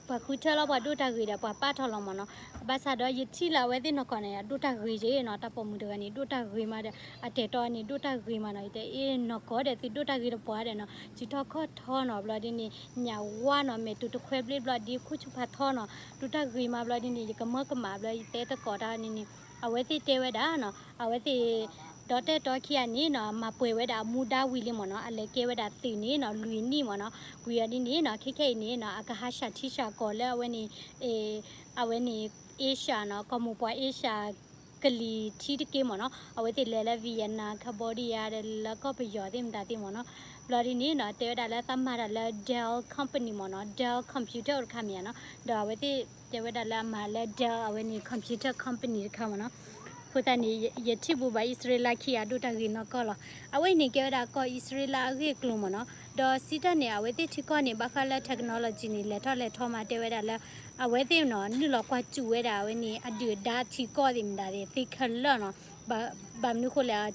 ပှၤဃုထၢလီၤပှၤဒိၣ်တၢ်ဂ့ၤဒီးပှၤပာ်ထီၣ်လီၤမ့ၢ်နီၤ. ဘၣ်ဆၣ်ဒီးယထံၣ်လၢအဝဲသ့ၣ်နီၢ်ကီၢ်န့ၣ် အဒိၣ်တၢ်ဂ့ၤက့နီၤ တၢ်ပိာ်မုၣ်တဂၤန့ၣ် ဒိၣ်တၢ်ဂ့ၤမးဒီး အတဲာ်တီန့ၣ် ဒိၣ်တၢ်ဂ့ၤမးနီၤ. ယတဲအ့ၣ် နီၢ်ကီၢ်ဒီးသုဒိၣ်တၢ်ဂ့ၤတပှၤဒီးနီၤ စုထီၣ်ခီၣ်ထီနီၤ ဘျီဒ်န့ၣ် ညၣ်ဝါနီၤ မဲာ်တူၤတခွဲဘျ့ဘျီဒ် ခိၣ်ဆူၣ်ဖးထီနီၤ ဒိၣ်တၢ်ဂ့ၤမး ဘျီဒ်န့ၣ် ယကမၢကမၣ်ဘျီ ယတဲတကိးတၢ်န့ၣ်န့ၣ် အဝဲသ့ၣ်တဲဝဲဒၣ်နီၤ အဝဲသ့ၣ် ဒီးတဲာ်တီခံဂၤန့ၣ်နီၤ မၤပှဲၤဝဲဒၣ်အမူဒါဝံၤလံမ့ၢ်နီၤ အလဲၤကဲဝဲဒၣ်သုးန့ၣ်နီၤ လွံၢ်နံၣ်မ့ၢ်နီၤ ဝံၤအီၤဒ်န့ၣ်နီၤ ခဲခဲအံၤန့ၣ်နီၤ အကဟးဆှၣ်ထံဆှၣ်ကီၢ်လၢအဝဲန့ၣ် အဝဲန့ၣ် Asia နီၤ ကီၢ်မိၢ်ပှၢ် Asia ကလံၤထံတက့ၢ်မ့ၢ်နီၤ အဝဲသ့ၣ်လဲၤလၢ Vietnam Cambodia ဒီးလၢကီၢ်ပယီၤသ့ၣ်မတၤသ့ၣ်မ့ၢ်နီၤ ဘျီဒ်န့ၣ်နီၤ တဲဝဲဒၣ်လၢသးမၤတၢ်လၢ Dell Company မ့ၢ်နီၤ Dell Computer တခါမ့ၢ်နီၤ ဒီးအဝဲသ့ၣ်တဲဝဲဒၣ်လၢအမၤလၢ Dell အဝဲန့ၣ် Computer Company တခါမ့ၢ်နီၤ အဃိသတးန့ၣ် ယထံၣ်ဘူးဘၣ်အံၣ်စရ့လးခံဂၤဒိၣ်တၢ်ဂ့ၤနီၢ်ကီၢ်လီၤ. အဝဲအံၤန့ၣ်ကဲဝဲဒၣ်ကီၢ်အံၣ်စရ့လးအဂ့ၢ်အကျိၤမ့ၢ်နီၤ ဒီးစံးတၢ်န့ၣ် အဝဲသ့ၣ်ထံကီၢ်န့ၣ် ဘၣ်ဃးလၢ technology န့ၣ် လဲၤထီၣ်လဲၤထီမး တဲဝဲဒၣ်လၢ အဝဲသ့ၣ်နီၤ နုာ်လီၤကွၢ်စူၣ်ဝဲဒၣ်အဝဲန့ၣ် အဒုၣ်အဒါထံကီၢ်သ့ၣ်မတၤသ့ၣ် သ့ခဲလၢာ်နီၤ ဘၣ်မနုၤဃိလဲၣ်,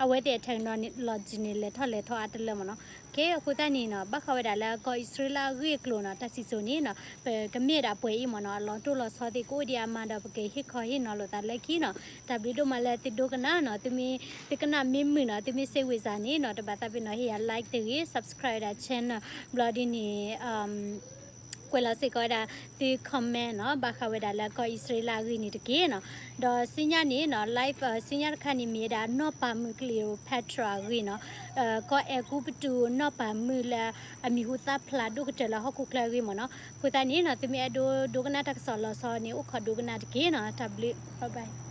အဝဲသ့ၣ်အ technology န့ၣ် လဲၤထီၣ်လဲၤထီအါတလၢမ့ၢ်နီၤ. အဃိသတးန့ၣ်နီၤ ဘၣ်ဃးဝဲဒၣ်လၢကီၢ်အံၣ်စရ့လးအဂ့ၢ်အကျိၤနီၤ တၢ်စံၣ်စိၤန့ၣ်နီၤ ပကမ့ၢ်ဒၣ်ပှဲၤအံၤမ့ၢ်နီၤ အလီၤတိၢ်လီၤဆီသ့ၣ် ကအိၣ်ဒံးအမါဒီး ပကဟ့ၣ်ခီဟ့ၣ်နီၤလိာ်သးလၢခံနီၤ. တၢ်ဘျုးဒိၣ်မးလၢသုဒိကနၣ်နီၤ, သုမ့ၢ်သုကနၣ်မ့ၢ်မုာ်နီၤ သုမ့ၢ်စ့ဝ့ၤစၢ်န့ၣ်နီၤ တဘၣ်သးပ့ၤနီၤ ဟ့ၣ်ယၤ like တဂ့ၤ, subscribe ဝဲဒၣ် channel ဘျီဒ်န့ၣ် ကွဲးလီၤစ့ၢ်ကီးဝဲဒၣ်သု comment နီၤ ဘၣ်ဃးဝဲဒၣ်လၢကီၢ်အံၣ်စရ့လးအဂ့ၢ်န့ၣ်တက့ၢ်နီၤ. ဒီးဆူညါန့ၣ်နီၤ live ဆူညါတခါန့ၣ် မ့ၢ်ဝဲဒၣ်နီၢ်ပၤမုၣ် Cleopatra အဂ့ၢ်နီၤ, ကီၢ်အဲၤကူပတူးနီၢ်ပၤမုၣ်လၢအမံၤဟူသၣ်ဖျါဒိၣ်ကတၢၢ်လၢဟီၣ်ခိၣ်ချၢအဂ့ၢ်မ့ၢ်နီၤ. အဃိသတးန့ၣ်နီၤ သုမ့ၢ်အဲၣ်ဒိးဒိကနၣ်တၢ်ကစီၣ်လီၤဆီန့ၣ် အိၣ်ခိးဒိကနၣ်တက့ၢ်နီၤ. တၢ်ဘျုး bye bye.